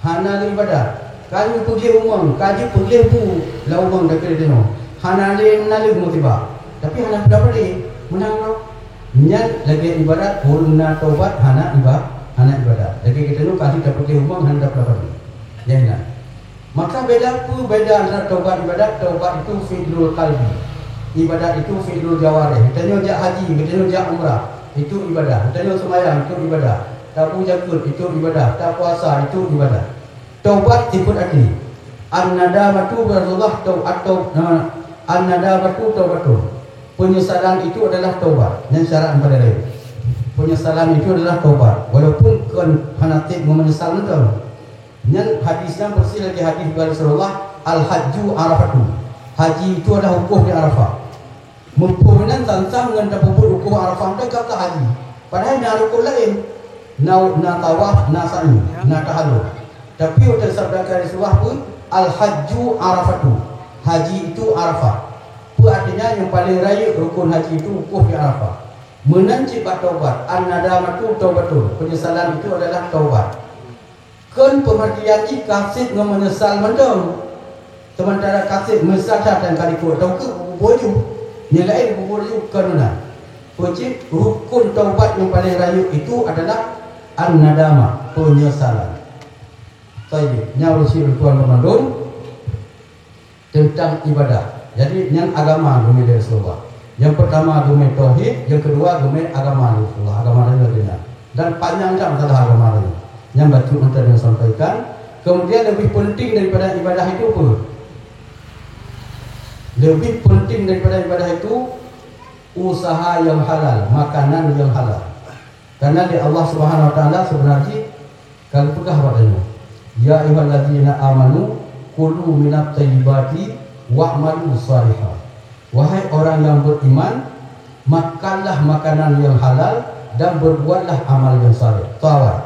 hana lé ibadat. Ka lheueh peugléh umong, ka jipeugléh bu lam umong dakri teunoe. Hana lé, hana lé musibah. Tapi hana peugah peudeh, meunan lom. Nyan lagée ibarat ureuëng na taubat hana iba-, hana ibadat. Lagée geutanyoe ka lheueh tapeugléh umong hana tapeugah peudeh. Nyan inan. Maka beda peue beda antara taubat ibadat? Taubat itu fi'lul qalbi. Ibadat itu fi'lul jawarih. Geutanyoe jak haji, geutanyoe jak umrah, itu ibadah. Geutanyoe seumayang, itu ibadah. Tabu jakeuet, itu ibadah. Tapuasa, itu ibadah. Taubat sifeuet até. An-nadamatu, Rasulullah, tau-, atau, eh, an-nadamatu taubatun. Penyesalan itu adalah taubat. Nyan syarat nyang paleng laén. Penyesalan itu adalah taubat. Walaupun kon hana tieb ngon menyesal mantong. Nyan hadis nyan persis lagée hadis Rasulullah, "Al-hajju Arafatu." Haji itu adalah wukuf di Arafah. Muphom nyan sang-sang ngon tapeubuet wukuf Arafah teuh ka haji. Padahai na rukun laén. Na, na tawaf, na sa'i, na tahallul. Tapi watée sabda Rasulullah peue, "Al-hajju Arafatu." Haji itu Arafah. Peue artinya nyang paleng rayeuk rukun haji itu wukuf di Arafah. Meunan cit bak taubat, "An-nadamatu taubatun." Penyesalan itu adalah taubat. Kon peuhatian jih ka seb ngon menyesal mantong. Sementara ka seb menyesal that dan ka likot, teuka bubur ju. Nyang laén bubur ju kon meunan. Peue cit, rukun taubat nyang paleng rayeuk itu adalah an-nadamah, penyesalan. Tayyib, nyan ureueng syiek ureueng tuan banmandum teuntang ibadah. Jadi, nyan agama geumé lé Rasulullah. Nyang peurtama geumé tauhid, nyang keudua geumé agama lé Rasulullah, agama lé Rasulullah. Dan panyang that masalah agama lé. Nyan bacut mantong nyang sampaikan. Kemudian, leubeh peunténg daripada ibadah itu peue? Leubeh peunténg daripada ibadah itu, usaha nyang halal, makanan nyang halal. Karena di Allah Subhanahu Wa Taala sebenarnya ka geupeugah bak tanyoe, "Ya ayyuhallazina amanu kulu minat thayyibati wa'malu shalihah." Wahai orang yang beriman, makanlah makanan yang halal dan berbuatlah amal yang saleh. Tawai.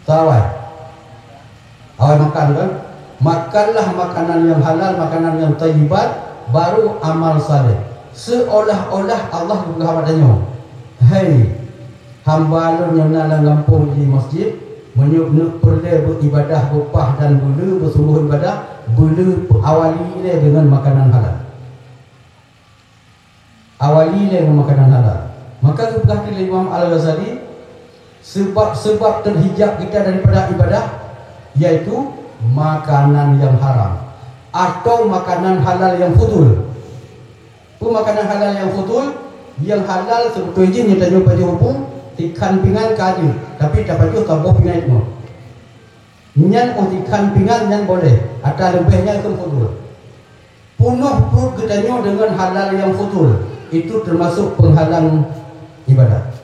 Tawai. Awai makan kan? Makanlah makanan yang halal, makanan yang thayyibat, baru amal saleh. Seolah-olah Allah geupeugah bak tanyoe, "Hai hamba Lôn nyang na lam gampông di masjid, meunyoe neuk peureulée beuibadah beupah dan beule beusunggoh ibadah, beule awali lé deungon makanan halal." Awali lé ngon makanan halal. Maka geupeugah lé Imam Al-Ghazali, sebab-sebab terhijab kita daripada ibadah, yaitu makanan yang haram atau makanan halal yang fudul. Peue makanan halal yang fudul? Yang halal seubeutôi jih nyoe tanyoe pajoh bu, tikhan pingan ka jeuet, tapi tapajoh saboh pingan nyoe. Nyan óh tikhan pingan nyan boleh, ata leubeh nyan keu fudul. Punoh pruet geutanyoe deungon halal nyang fudul, itu teumasok peunghalang ibadat.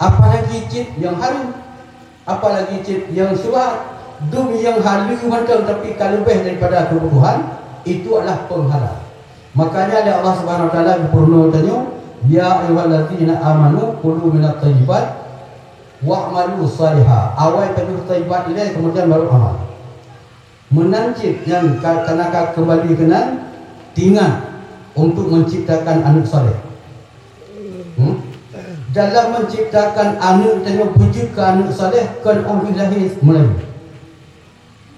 Apalagi cit nyang hareuem, apalagi cit nyang syubhat, dum nyang haleue mantong tapi ka leubeh daripada keubutuhan, itu adalah peunghalang. Makanya lé Allah Subhanahu Wa Taala geupeurunoe tanyoe, "Ya ayyuhallazina amanu kulu minat thayyibat wa'malu shalihah." Awai pajoh thayyibat ilée, kemudian baru amal. Meunan cit nyan ka, kana ka keumbali keunan, tingat untuk menciptakan aneuk saleh. Hmm? Dalam menciptakan aneuk tanyoe beujeuet keu aneuk saleh kon óh lheueh lahé mulai.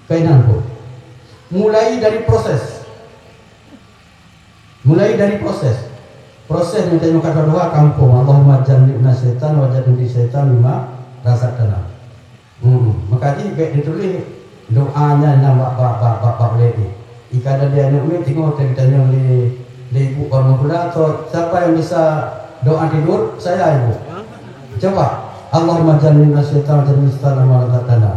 Kainan pun. Mulai dari proses. Mulai dari proses. Proses nyang tanyoe ka doa kampung, "Allahumma jannibna syaitan wa jannibis syaitan mimma razaqtana." Hmm, maka jih bék dituléh doa nyan nyang bak, bak, bak, bak, bak ulée jih. Ika dan dia aneuk miet tengok teuka tanyong lé, lé ibu bangun pula, so, siapa yang bisa doa tidur? Saya, Ibu. Coba, "Allahumma jannibna syaitan wa jannibis syaitan ma razaqtana."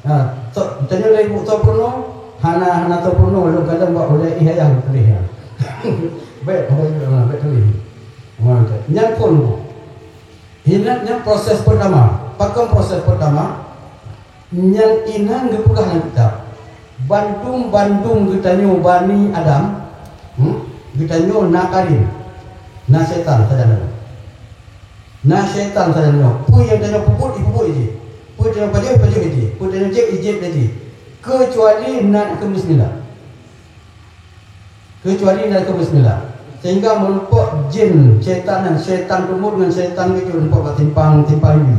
Ha, so, tanyong lé ibu so peurunoe, hana, hana so peurunoe, lôn kalon bak ulée jih ayah tuléh nyan. Bék, bék, bék tuléh. Nyan pun, Bu. Inan nyan proses pertama. Pakon proses pertama? Nyan inan geupeugah lam kitab, bandum-bandum geutanyoe Bani Adam, hmm, geutanyoe na karin, na setan sajan nyoe. Na setan sajan nyoe. Peue nyang tanyoe peubuet, ipeubuet jih. Peue tanyoe pajoh, ipajoh jih. Peue tanyoe jieb, ijieb jih. Keucuali na keu bismillah. Keucuali na keu bismillah. Sehingga meurumpok jin, setan nyan, setan teumut ngon setan keujot meurumpok bak simpang, simpang Yui.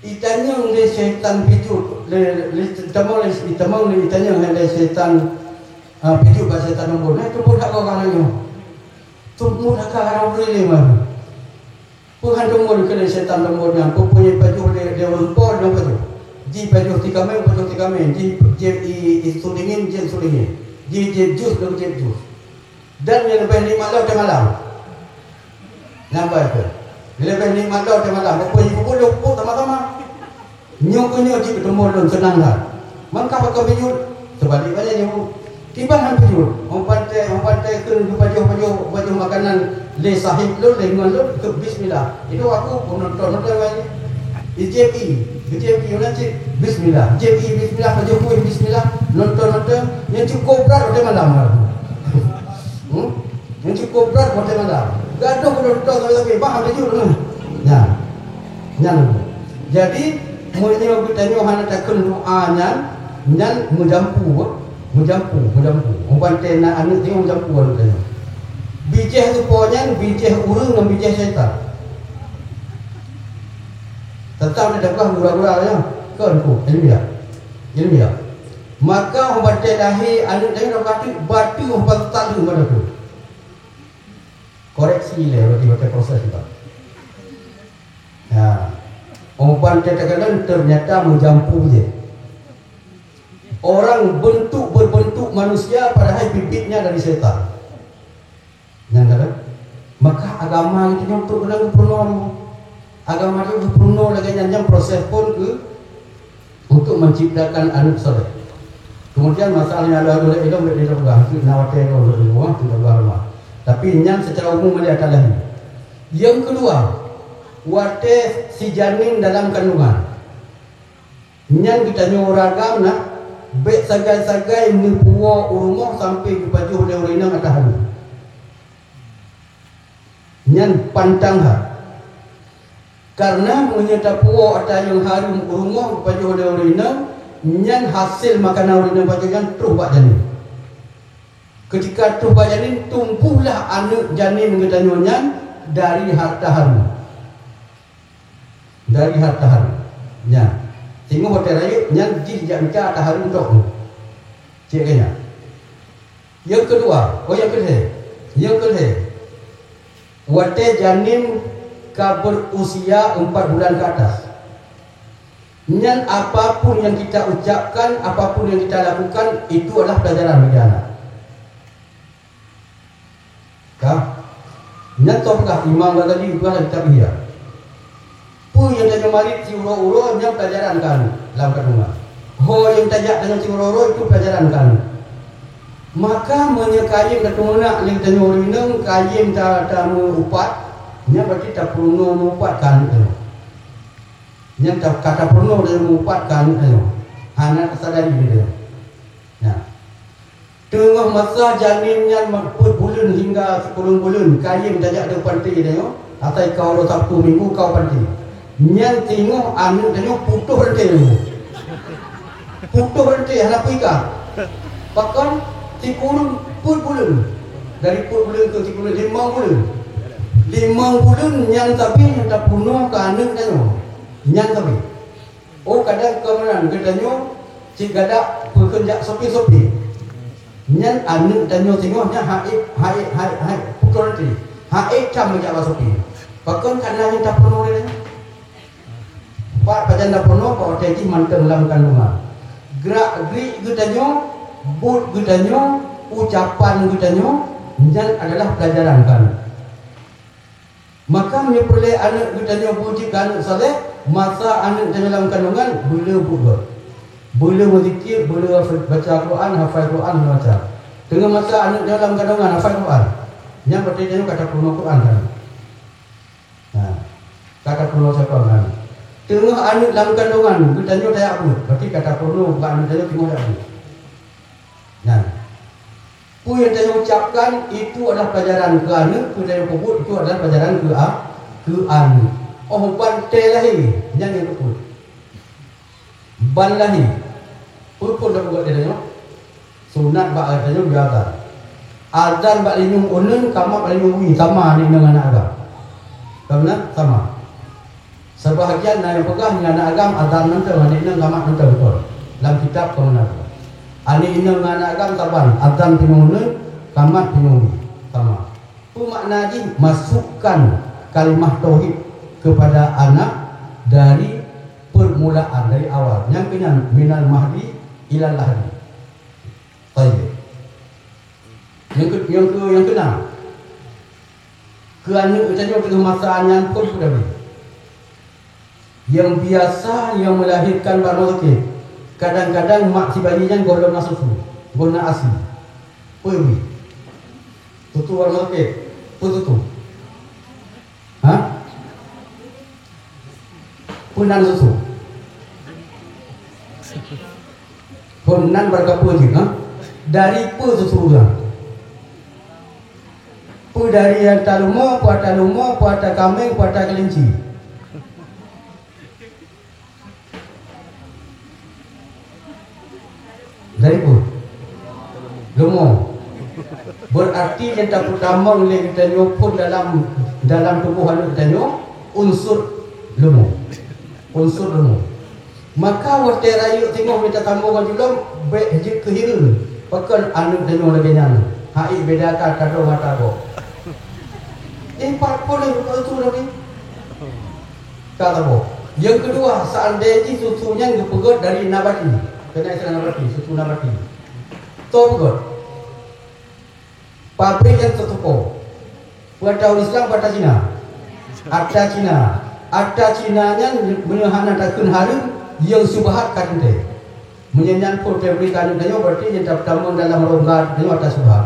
Itanyong lé setan keujot, lé, lé, itamong lé, itamong lé, itanyong lé setan, ah, keujot bak setan teumut. Nah, teumut hak kau ka nyoe. Teumut hak ka ureueng lé mah. Peue han teumon keu lé setan teumon nyan, peue-peue jipajoh lé, lé ureueng po nyan pajoh. Jipajoh tikamé, pajoh tikamé, ji, ji, i, i, su dingin, ji su dingin. Ji, ji jus, lôn ji jus. Dan nyang leubeh nikmat lom watèe malam. Nyan bai keu. Leubeh nikmat lom watèe malam. Peue-peue jipeubuet lôn peubuet sama-sama. Nyoe keuh nyoe cit keuteumon lôn seunang that. Mangka pakon beujeuet, teubalik bak nyan nyoe. Kiban han beujeuet, 'oh pantai, 'oh pantai kheun geupajoh-pajoh, pajoh makanan lé sahib lôn, lé ngon lôn, keu bismillah. Itu aku pun nonton, nonton lagi. Di J P, di J P, ulang cit, bismillah. J P, bismillah, pajoh kueh, bismillah, nonton, nonton. Nyan cukôp brat watèe malam. Hmm? Nyan cukôp brat watèe malam. Gadoh keu lôn tong lagèe bah laju deungon. Nyan. Nyan. Jadi, meunyoe geutanyoe hana takheun doa nyan, nyan meujampu, meujampu, meujampu. Umpama na aneuk nyoe meujampu aneuk tanyoe. Bijéh rupa nyan, bijéh ureueng ngon bijéh syaitan. Teuntang teupeugah gura-gura nyan, kon ku, ilmiah. Ilmiah. Maka umpama lahé aneuk tanyoe lam bateue, bateue umpama talu pada tu. Koreksi ilèe bagi watèe proses kita. Ya. Muban teuteukeunan ternyata meujampu jih. Orang bentuk berbentuk manusia padahai bibitnya dari setan. Nyang kata, maka agama itu nyoe untuk keunan geupeurunoe. Agama itu geupeurunoe lagée nyan, nyan proses pun ke untuk menciptakan anak saleh. Kemudian masalah nyang ada dua ilmu beda pegang, itu nak watée dua ilmu, tidak dua rumah. Tapi nyan secara umum dia akan lahir. Yang kedua, watée si janin dalam kandungan. Nyan geutanyoe ureuëng agam na bék sagai-sagai neupuwoe u rumoh sampai geupajoh lé ureuëng inong ateueh hareuem. Nyan pantang that. Karena meunyoe tapuwoe ata nyang hareuem u rumoh geupajoh lé ureuëng inong, nyan hasil makanan ureuëng inong pajoh nyan troh bak janin. Ketika troh bak janin, tumbuhlah aneuëk janin geutanyoe nyan dari harta hareuem. Dari harta hareuem. Nyan. Singoh watée rayeuk nyan jih jak mita harta hareuem tok. Cek keu nyan. Yang kedua, oh yang kelhée. Yang kelhée. Watée janin ka berusia empat bulan ke atas. Nyan apapun yang kita ucapkan, apapun yang kita lakukan, itu adalah pelajaran bagi anak. Ka? Nyan toh peugah Imam Ghazali peugah lam kitab Ihya. Peue nyang tanyoe marit siuroe-uroe nyan pelajaran keu aneuk lam kandungan. Ho nyang tajak tanyoe siuroe-uroe itu pelajaran keu aneuk. Maka meunyoe kayém tateumeunak lé tanyoe ureuëng inong, kayém ta-, tameuupat, nyan berarti tapeurunoe meuupat keu aneuk tanyoe. Nyan ta-, ka tapeurunoe tanyoe meuupat keu aneuk tanyoe. Hana tasadari lé tanyoe. Nyan. Teungoh masa janin nyan peuet buleuen hingga sikureueng buleuen, kayém tajak di panti tanyoe, asai ka uroe Sabtu Minggu ka u panti. Nyan teungoh aneuk tanyoe putôh ranté tanyoe. Putôh ranté hana peue ikat. Pakon sikureueng peuet buleuen. Dari peuet buleuen keu sikureueng limong buleuen. Limong buleuen nyan sabe nyang tapeurunoe keu aneuk tanyoe. Nyan sabe. Oh, kadang keumanan geutanyoe cit gadak peukheun jak sopi-sopi. Nyan aneuk tanyoe singoh nyan haék, haék, haék, haék, pukon ranté. Haék cam jak bak sopi. Pakon kana nyang tapeurunoe lé nyan? Pat pajan tapeurunoe, bak watée jih mantong lam kandungan. Gerak-gerik geutanyoe, buet geutanyoe, ucapan geutanyoe, nyan adalah pelajaran keu aneuk. Maka meunyoe peureulée aneuk geutanyoe beujeuet keu aneuk saleh, masa aneuk tanyoe lam kandungan, beu le buet gét. Beu le meuzikir, beu le baca Quran, hafai Quran, macam. Teungoh masa aneuk tanyoe lam kandungan hafai Quran, nyan berarti tanyoe ka tapeurunoe Quran kan. Nah, ka tapeurunoe siapa kan. Teungoh aneuk lam kandungan geutanyoe tajak buet, berarti ka tapeurunoe bak aneuk tanyoe teungoh jak buet. Nyan. Peue nyang tanyoe ucapkan, itu adalah pelajaran keu aneuk, peue nyang tanyoe peubuet, itu adalah pelajaran keu a-, keu aneuk. Oh, ban tée lahé, nyan nyang teupeu. Ban lahé. Peue phon tapeubuet lé tanyoe? Sunat bak tanyoe bri azan. Azan bak linyoe uneuen, kamat bak linyoe wie, sama aneuk inong ngon aneuk agam. Ka meunan? Sama. Sebahagian na nyang peugah ngon aneuk agam azan mantong, aneuk inong kamat mantong, beutôi. Lam kitab ka meunan. Aneuk inong ngon aneuk agam saban, azan pih ngon uneuen, kamat pih ngon wie. Sama. Peue makna jih? Masukkan kalimah tauhid kepada anak dari permulaan, dari awal. Nyang keunyan, minal mahdi ilal lahdi. Tayyib. Nyang ke-, nyang ke-, nyang keunam. Keu aneuk geutanyoe teungoh masa nyan phon peue tabi. Nyang biasa nyang meulahirkan bak rumoh sakét, kadang-kadang mak si bayi nyan gohlom na susu, goh na asi. Peue bi? Susu bak rumoh sakét. Peue susu? Ha? Peue nan susu? Phon nan barokah peue jih, ha? Dari peue susu ureuëng? Peue dari ata leumo, peue ata leumo, peue ata kaméng, peue ata keulinci? Dari peue? Leumo. Berarti nyang tapeutamong lé geutanyoe phon dalam, dalam tuboh aneuk geutanyoe unsur leumo. Unsur leumo. Maka watée rayeuk singoh mita tamong ngon julom, bék jeuet keu hireuen. Pakon aneuk tanyoe lagée nyan? Hai beda ka kadroe mata gob. Eh, pat phon lé buka su lagi. Ka saboh. Nyang keudua, seandai jih susu nyan geupeugöt dari nabati, keunan istilah nabati, susu nabati. Soe peugöt? Pabrik nyang teutupo. Peue ata ureueng Islam, peue ata Cina? Ata Cina. Ata Cina nyan meunyoe hana takheun hareuem, nyang syubhat ka teuntèe. Meunyoe nyan phon teori ka aneuk tanyoe, berarti nyang tamong dalam rongga tanyoe ata syubhat.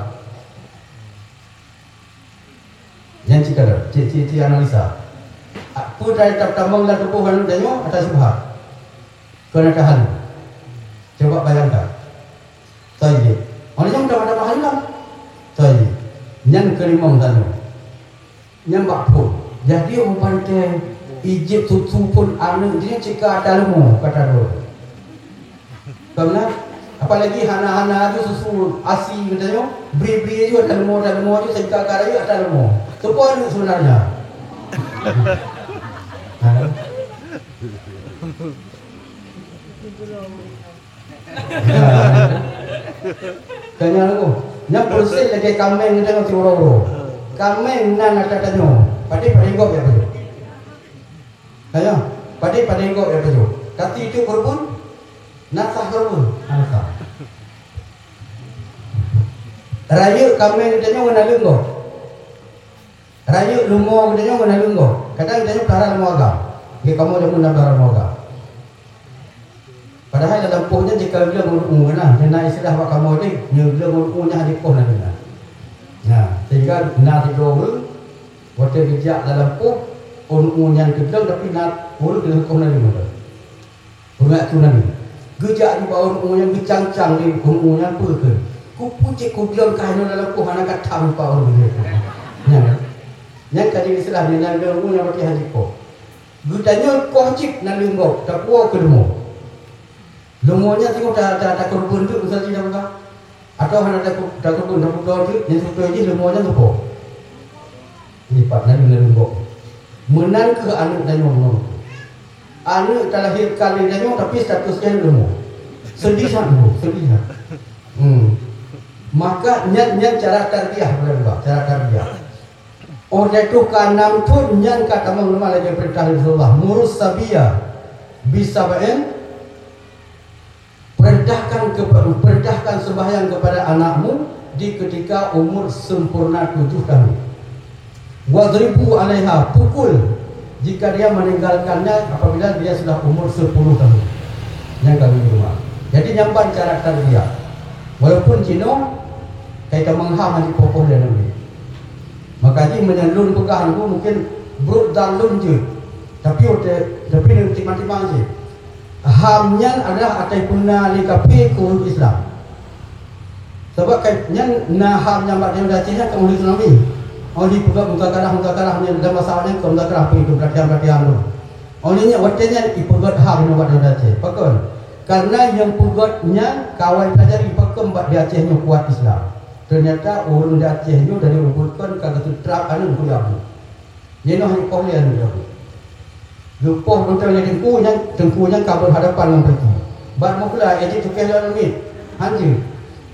Nyan cit ka lheueh, cit, cit, cit analisa. A, peue ata tamong lam tuboh aneuk tanyoe ata syubhat. Keunan ka hareuem. Coba bayangkan. Thayyib. Awak nyan tamong ata syubhat. Thayyib. Nyan keulimong tanyoe. Nyan bak phon. Jadi, ureueng panté ijép susu phon aneuk jih cit ka ata leumo, ka ata leumo. Ka meunan? Apalagi hana-hana aju susu asi geutanyoe, bri-bri aju ata leumo, ata leumo aju sehingga ka rayeuk ata leumo. Soe po aneuk sebenarnya? Ha? Ya. Tanya aku. Nyan proses lagèe kaméng geutanyoe siuroe-uroe. Kaméng nan ata tanyoe. Padé-padé gob ya beutôi. Ayo, padé-padé gob ya beutôi. Kati itu korban? Nasah korban. Nasah. Rayeuk kaméng geutanyoe ngon naleueng gob. Rayeuk leumo geutanyoe ngon naleueng gob. Kadang geutanyoe peulahara leumo agam. Nggak kamoe jameun na peulahara leumo agam. Padahai lam lampôh nyan jika gleueng ureueng na, na istilah bak kamoe tadi, nyoe gleueng ureueng nyan hana jipoh naleueng nyan. Nah, sehingga na sidroe ureueng, watèe geujak lam lampôh, ureueng nyan teugleueng tapi na ureueng keuneuk poh naleueng nyan. Peungak tsunami. Geujak nibak ureueng nyang geucang-cang lé ureueng nyan peue kheun. Kupucék kugleueng ka inoe lam lampôh hana ka tham nibak ureueng nyan. Nyan, nyan ka jadi istilah nyan ureueng nyang watèe hana jipoh. Geutanyoe koh cit naleueng gob, tapuwoe keu leumo. Leumo nyan singoh ta, ta, takeureubeuen teuk misal jih lam Atawa hana taku-, takubun, taputoe teuk, nyang seubeutôi jih leumo nyan geupoh. Nyan pat naleueng-naleueng gob. Meunan keuh aneuk tanyoe ngon. Aneuk talahé ka lé tanyoe, tapi status nyan leumo. Seudih that, Bu, seudih that. Hmm. Maka nyan, nyan cara tarbiyah, bukan, Pak? Cara tarbiyah. Óh lheueh ka nam thon nyan ka tamong leumah lagèe peurintah Rasulullah, "Murus sabiya bisab'in," perintahkan kepa-, perintahkan sembahyang kepada anakmu di ketika umur sempurna tujuh tahun. "Wadribu 'alaiha," pukul jika dia meninggalkannya apabila dia sudah umur sepuluh tahun. Nyan ka di rumah. Jadi nyan ban cara tarbiyah. Walaupun jinoe kai ka meuham hana jipoh-poh lé aneuk. Maka jih meunyoe lôn peugah nyoe mungken brok dan lôn jeuet. Tapi ote-, tapi nyoe timang-timang jih. Ham nyan adalah atai peuna lé kafé keu ureueng Islam. Sabab kai nyan na ham nyang bak daerah Aceh nyan ka meulheueh tsunami. Oli peugah muzakalah-muzakalah nyan dalam masa nyan keu muzakalah peue keu pelatihan-pelatihan tu. Oli nyan watèe nyan ipeugöt ham nyoe bak daerah Aceh. Pakon? Karena nyang peugöt nyan kawai pelajari pakon bak di Aceh nyoe kuat Islam. Ternyata ureueng di Aceh nyoe dari ureueng kon ka geuteutrap aneuk geuyabu. Nyan noh hana poh lé aneuk geuyabu. Geupoh mantong lé teungku nyan, teungku nyan ka berhadapan ngon peuleuki. Bak mukla, eh, jih tukéh lom miet. Hanjeuet.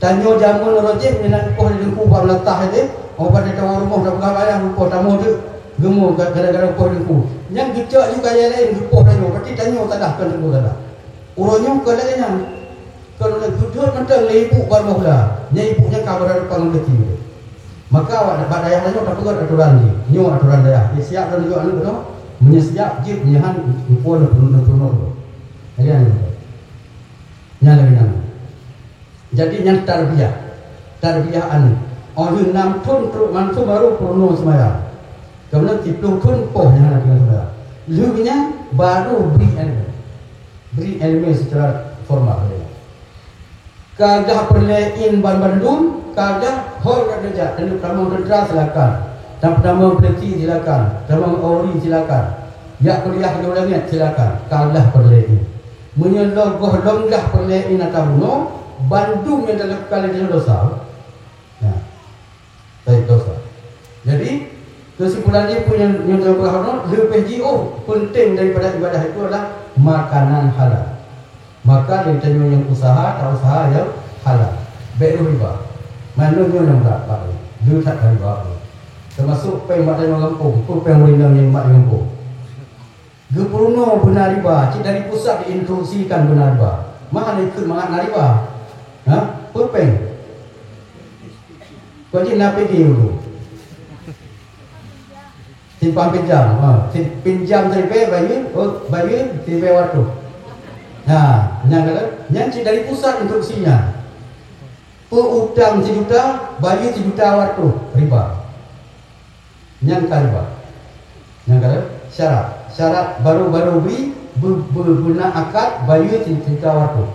Tanyoe jameun rojéh meunan geupoh lé teungku bak meulatah aja. Oh, pada tawa rumoh dah peugah ayah geupoh tamu tu. Geumo gara-gara geupoh teungku. Nyan geucok ju kaya laén geupoh tanyoe. Berarti tanyoe salah, kon teungku salah. Uroe nyoe kon lagèe nyan. Kon lagèe geuduek mantong lé ibu bak mukla. Nyan ibu nyan ka berhadapan ngon peuleuki. Maka awak bak dayah tanyoe tapeugöt aturan jih. Nyoe aturan dayah. Jih siap dan juga aneuk tu. Meunyoe siap jeuet, meunyoe han, muphom neupeureunoe tu. Lagèe nyan. Nyan lagèe nyan. Jadi nyan tarbiyah. Tarbiyah aneuk. Óh lheueh nam thon trok langsung baru peurunoe seumayang. Kemudian siplôh thon poh nyan hana tinggai seumayang. Lheueh nyan baru bri ileumèe. Bri ileumèe secara formal. Ka gah peureulèe in ban bandum, ka gah hôi ka geujak, tamong teuntra silakan, tamong peuleuki silakan, tamong ori silakan, jak kuliah di luwa langèt silakan, ka gah peureulèe in. Meunyoe lôn goh lom gah peureulèe in ata bunoe, bandum nyang talakukan lé tanyoe dosa. Nah. Baik, dosa. Jadi, kesimpulan jih peue nyang, nyang teupeugah droe, leubeh jiôh penting daripada ibadah itu adalah makanan halal. Maka dari tanyoe nyang usaha, ta usaha nyang halal. Bèk lôn riba. Mandum nyoe nyang brat, brat. Lheueh that ka riba. Teumasuk péng bak tanyoe gampông, peue péng ureueng inong nyang bak gampông. Geupeurunoe beuna riba, cit dari pusat diinstruksikan beuna riba. Meuhana ikheun mangat na riba. Ha? Peue péng? Kok jih na P G dulu. Simpan pinjam, ha, sim-, pinjam siribèe, bayeue, oh, bayeue siribèe watôh. Ha, nyan kata, nyan cit dari pusat instruksi nyan. Peu utang sijuta, bayeue sijuta watôh, riba. Nyan ka riba. Nyan ka syarat. Syarat baru-baru bri, be-, be-, beuna akad, bayeue sijuta watôh.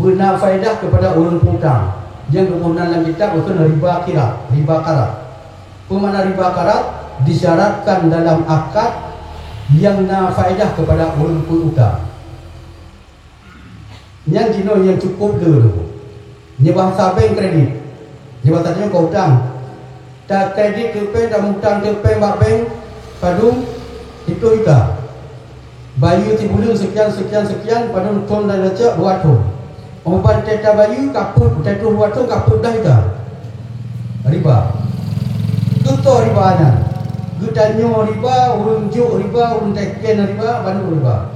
Beuna faedah keupada ureueng peu utang. Nyang geuboh nan lam kitab geukheun riba qirad, riba qard. Peue makna riba qard? Disyaratkan dalam akad nyang na faedah keupada ureueng peu utang. Nyan jinoe nyang cukup le. Nyoe bahasa bank kredit. Nyoe bahasa nyoe keu utang. Ta kredit keu bank, ta mutang keu bank bak bank padum siploh juta. Bayeue sibuleuen sekian, sekian, sekian, padum thon dan lecek dua thon. Óh ban teuka bayeue ka peuet, teuka dua thon ka peuet blah juta. Riba. Keu soe riba nyan? Geutanyoe riba, ureueng jok riba, ureueng teken riba, bandum riba.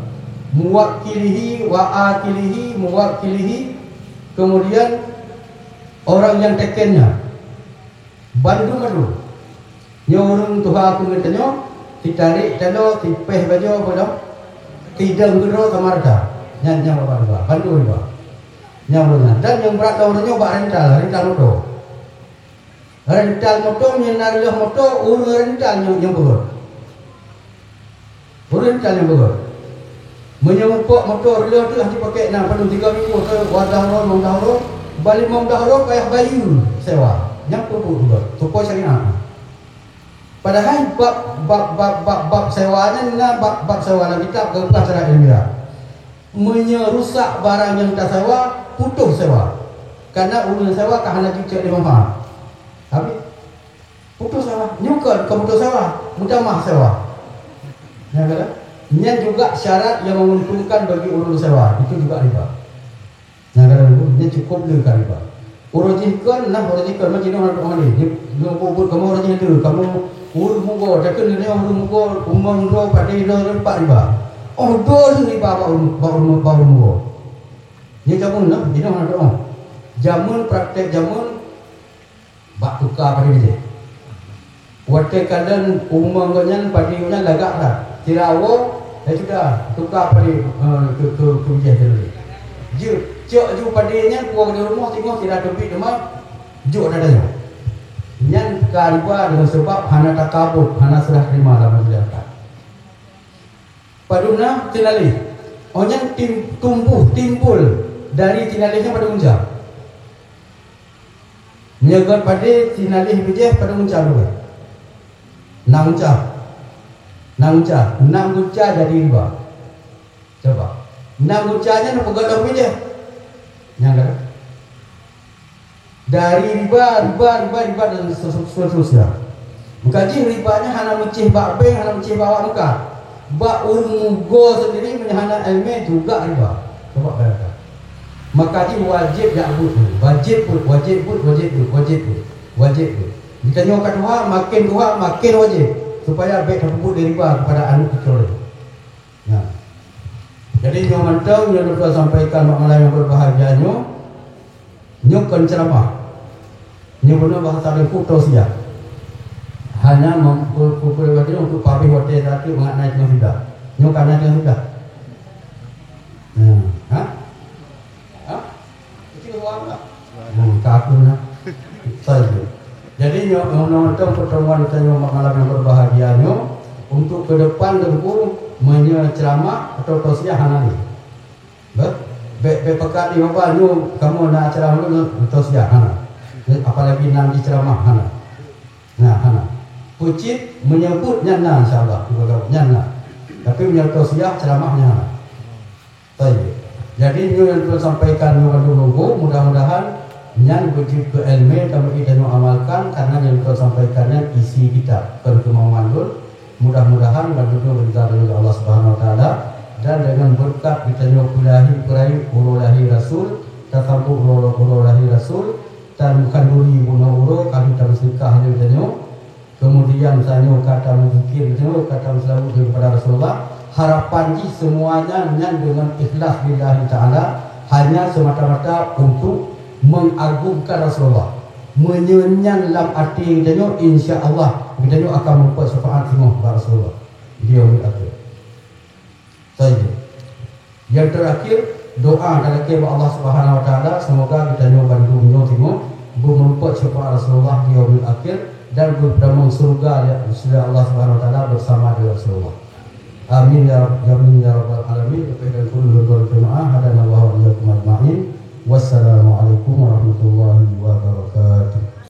Muwakkilihi wa akilihi, muwakkilihi, kemudian orang nyang tekennya. Bandum-bandum. Nyoe ureueng tuha keu geutanyoe, sitarek taloe, sipéh bajoe, peue lom? Sidong keudroe sama rata. Nyan, nyan bandum riba. Bandum riba. Nyan ureueng nyan. Dan nyang brat lom ureueng nyoe bak rental, rental moto. Rental moto, meunyoe na reuloh moto, ureueng rental nyang, nyang peugöt. Ureueng rental nyang peugöt. Meunyoe mupok moto reuloh teuh hana jipakék na, padum tiga minggu, atau dua blah uroe, lima blah uroe, bak lima blah uroe payah bayeue sewa. Nyan peue-peue peugöt. Soe po syariat. Padahai bab, bab, bab, bab, bab sewa nyan na bab, bab sewa lam kitab geupeugah cara ilmiah. Meunyoe rusak barang nyang tasewa, putoh sewa. Karena ureueng sewa ka hana jicok lé manfaat. Habis. Putoh sewa. Nyoe kon, kon putoh sewa. Meutamah sewa. Nyan kan? Nyan juga syarat yang menguntungkan bagi ureueng sewa. Itu juga riba. Nyan kan? Nyan cukup le ka riba. Uroe jih kon, nah uroe jih kon. Macam mana orang ni? Dia, dia buat, buat kamu uroe jih tu. Kamu ureueng mugo. Takkan dia ureueng mugo. Umong dua, padé dua, empat riba. Oh, dua riba bak ureueng, bak ureueng, bak ureueng mugo. Nyoe jameun lah, jinoe hana doa. Jameun, praktek jameun, bak tuka padé bijéh. Watèe kadang umong gobnyan padé gobnyan lagak that. Sira woe, eh, sudah, tuka padé, eh, keu, keu, keu bijéh tadi. Jeuet, cok ju padé nyan, puwoe di rumoh, singoh sira teubiet teuma, jok that tanyoe. Nyan ka riba deungon sabab hana takabut, hana serah terima lam masyarakat. Padum na tinaléh. Oh nyan tim-, tumbuh, timbul dari tinaléh nyan padum unca. Meunyoe göt padé tinaléh bijéh padum unca lôn. Nam unca. Nam unca. Nam unca jadi riba. Coba. Nam unca nyan peugöt lom bijéh. Nyang ka. Dari riba, riba, riba, riba dan se-, se-, seterusnya. Maka jih riba nyan hana meucéh bak bank, hana meucéh bak awak muka. Bak ureueng mugo sendiri meunyoe hana ileumèe juga riba. Coba bayangkan. Maka jih wajéb jak beuet, wajéb beuet, wajéb beuet, wajéb beuet, wajéb beuet, wajéb beuet. Geutanyoe ka tuha, makin tuha, makin wajéb supaya bèk tapeubuet lé riba kepada aneuk cucu lé. Nah. Jadi nyoe mantong nyang lôn sampaikan bak malam nyang berbahagia nyoe. Nyoe kon ceuramah. Nyoe bunoe bahasa Teungku tausiah. Hanya mem-, pu-, pu-, pu-, untuk pabeh watèe satu mangat naik ngon sida. Nyoe ka naik ngon sida. Hmm. Ha? Ha? Itu orang tak? Hmm, ka aku nak. Saja. Jadi nyoe, nyoe, nyoe untuk pertemuan kita nyoe malam yang berbahagia nyoe, untuk ke depan Teungku meunyoe ceuramah atau tausiah hana lé. Bèk, bèk, bèk peugah di baba nyoe kamoe na acara ulôn tausiah hana. Apalagi na di ceuramah hana. Nah, hana. Peucit meunyeubut nyan na insya-Allah, nyan na. Tapi meunyoe tausiah ceuramah nyan hana. Baik. Jadi nyoe nyang tuan sampaikan nyoe bandum nunggu, mudah-mudahan nyan beujeuet keu ileumèe dan bagi tanyoe amalkan, karena nyang tuan sampaikan nyan isi kitab, bukan kemauan lôn. Mudah-mudahan bandum nyoe beureudah lé Allah Subhanahu Wa Taala dan dengan beureukat geutanyoe peulahé peurayeuk uroe lahé Rasul, tasambot uroe, uroe lahé Rasul, dan meukeunduri bunoe uroe kali tameuseukah lé geutanyoe. Kemudian tanyoe ka tameuzikir, tanyoe ka tameuseulaweuet kepada Rasulullah, Harapan jih semuanya nyan deungon ikhlas lillahi ta'ala, hanya semata-mata untuk mengagungkan Rasulullah. Meunyoe nyan lam até geutanyoe, insya Allah geutanyoe akan mupat syafaat singoh bak Rasulullah di yaumil akhir. Saja. Yang terakhir, doa talakée bak Allah Subhanahu wa Taala, semoga geutanyoe bandum nyoe singoh beumeupat syafaat Rasulullah di yaumil akhir dan beudamong syurga di sisi Allah Subhanahu wa Taala bersama dengan Rasulullah. Amin ya Rabb, amin ya Rabbal Alamin. Leupah dan kureueng lôn tuan jeumaah, hadanallahu wa iyyakum ajma'in. Wassalamualaikum warahmatullahi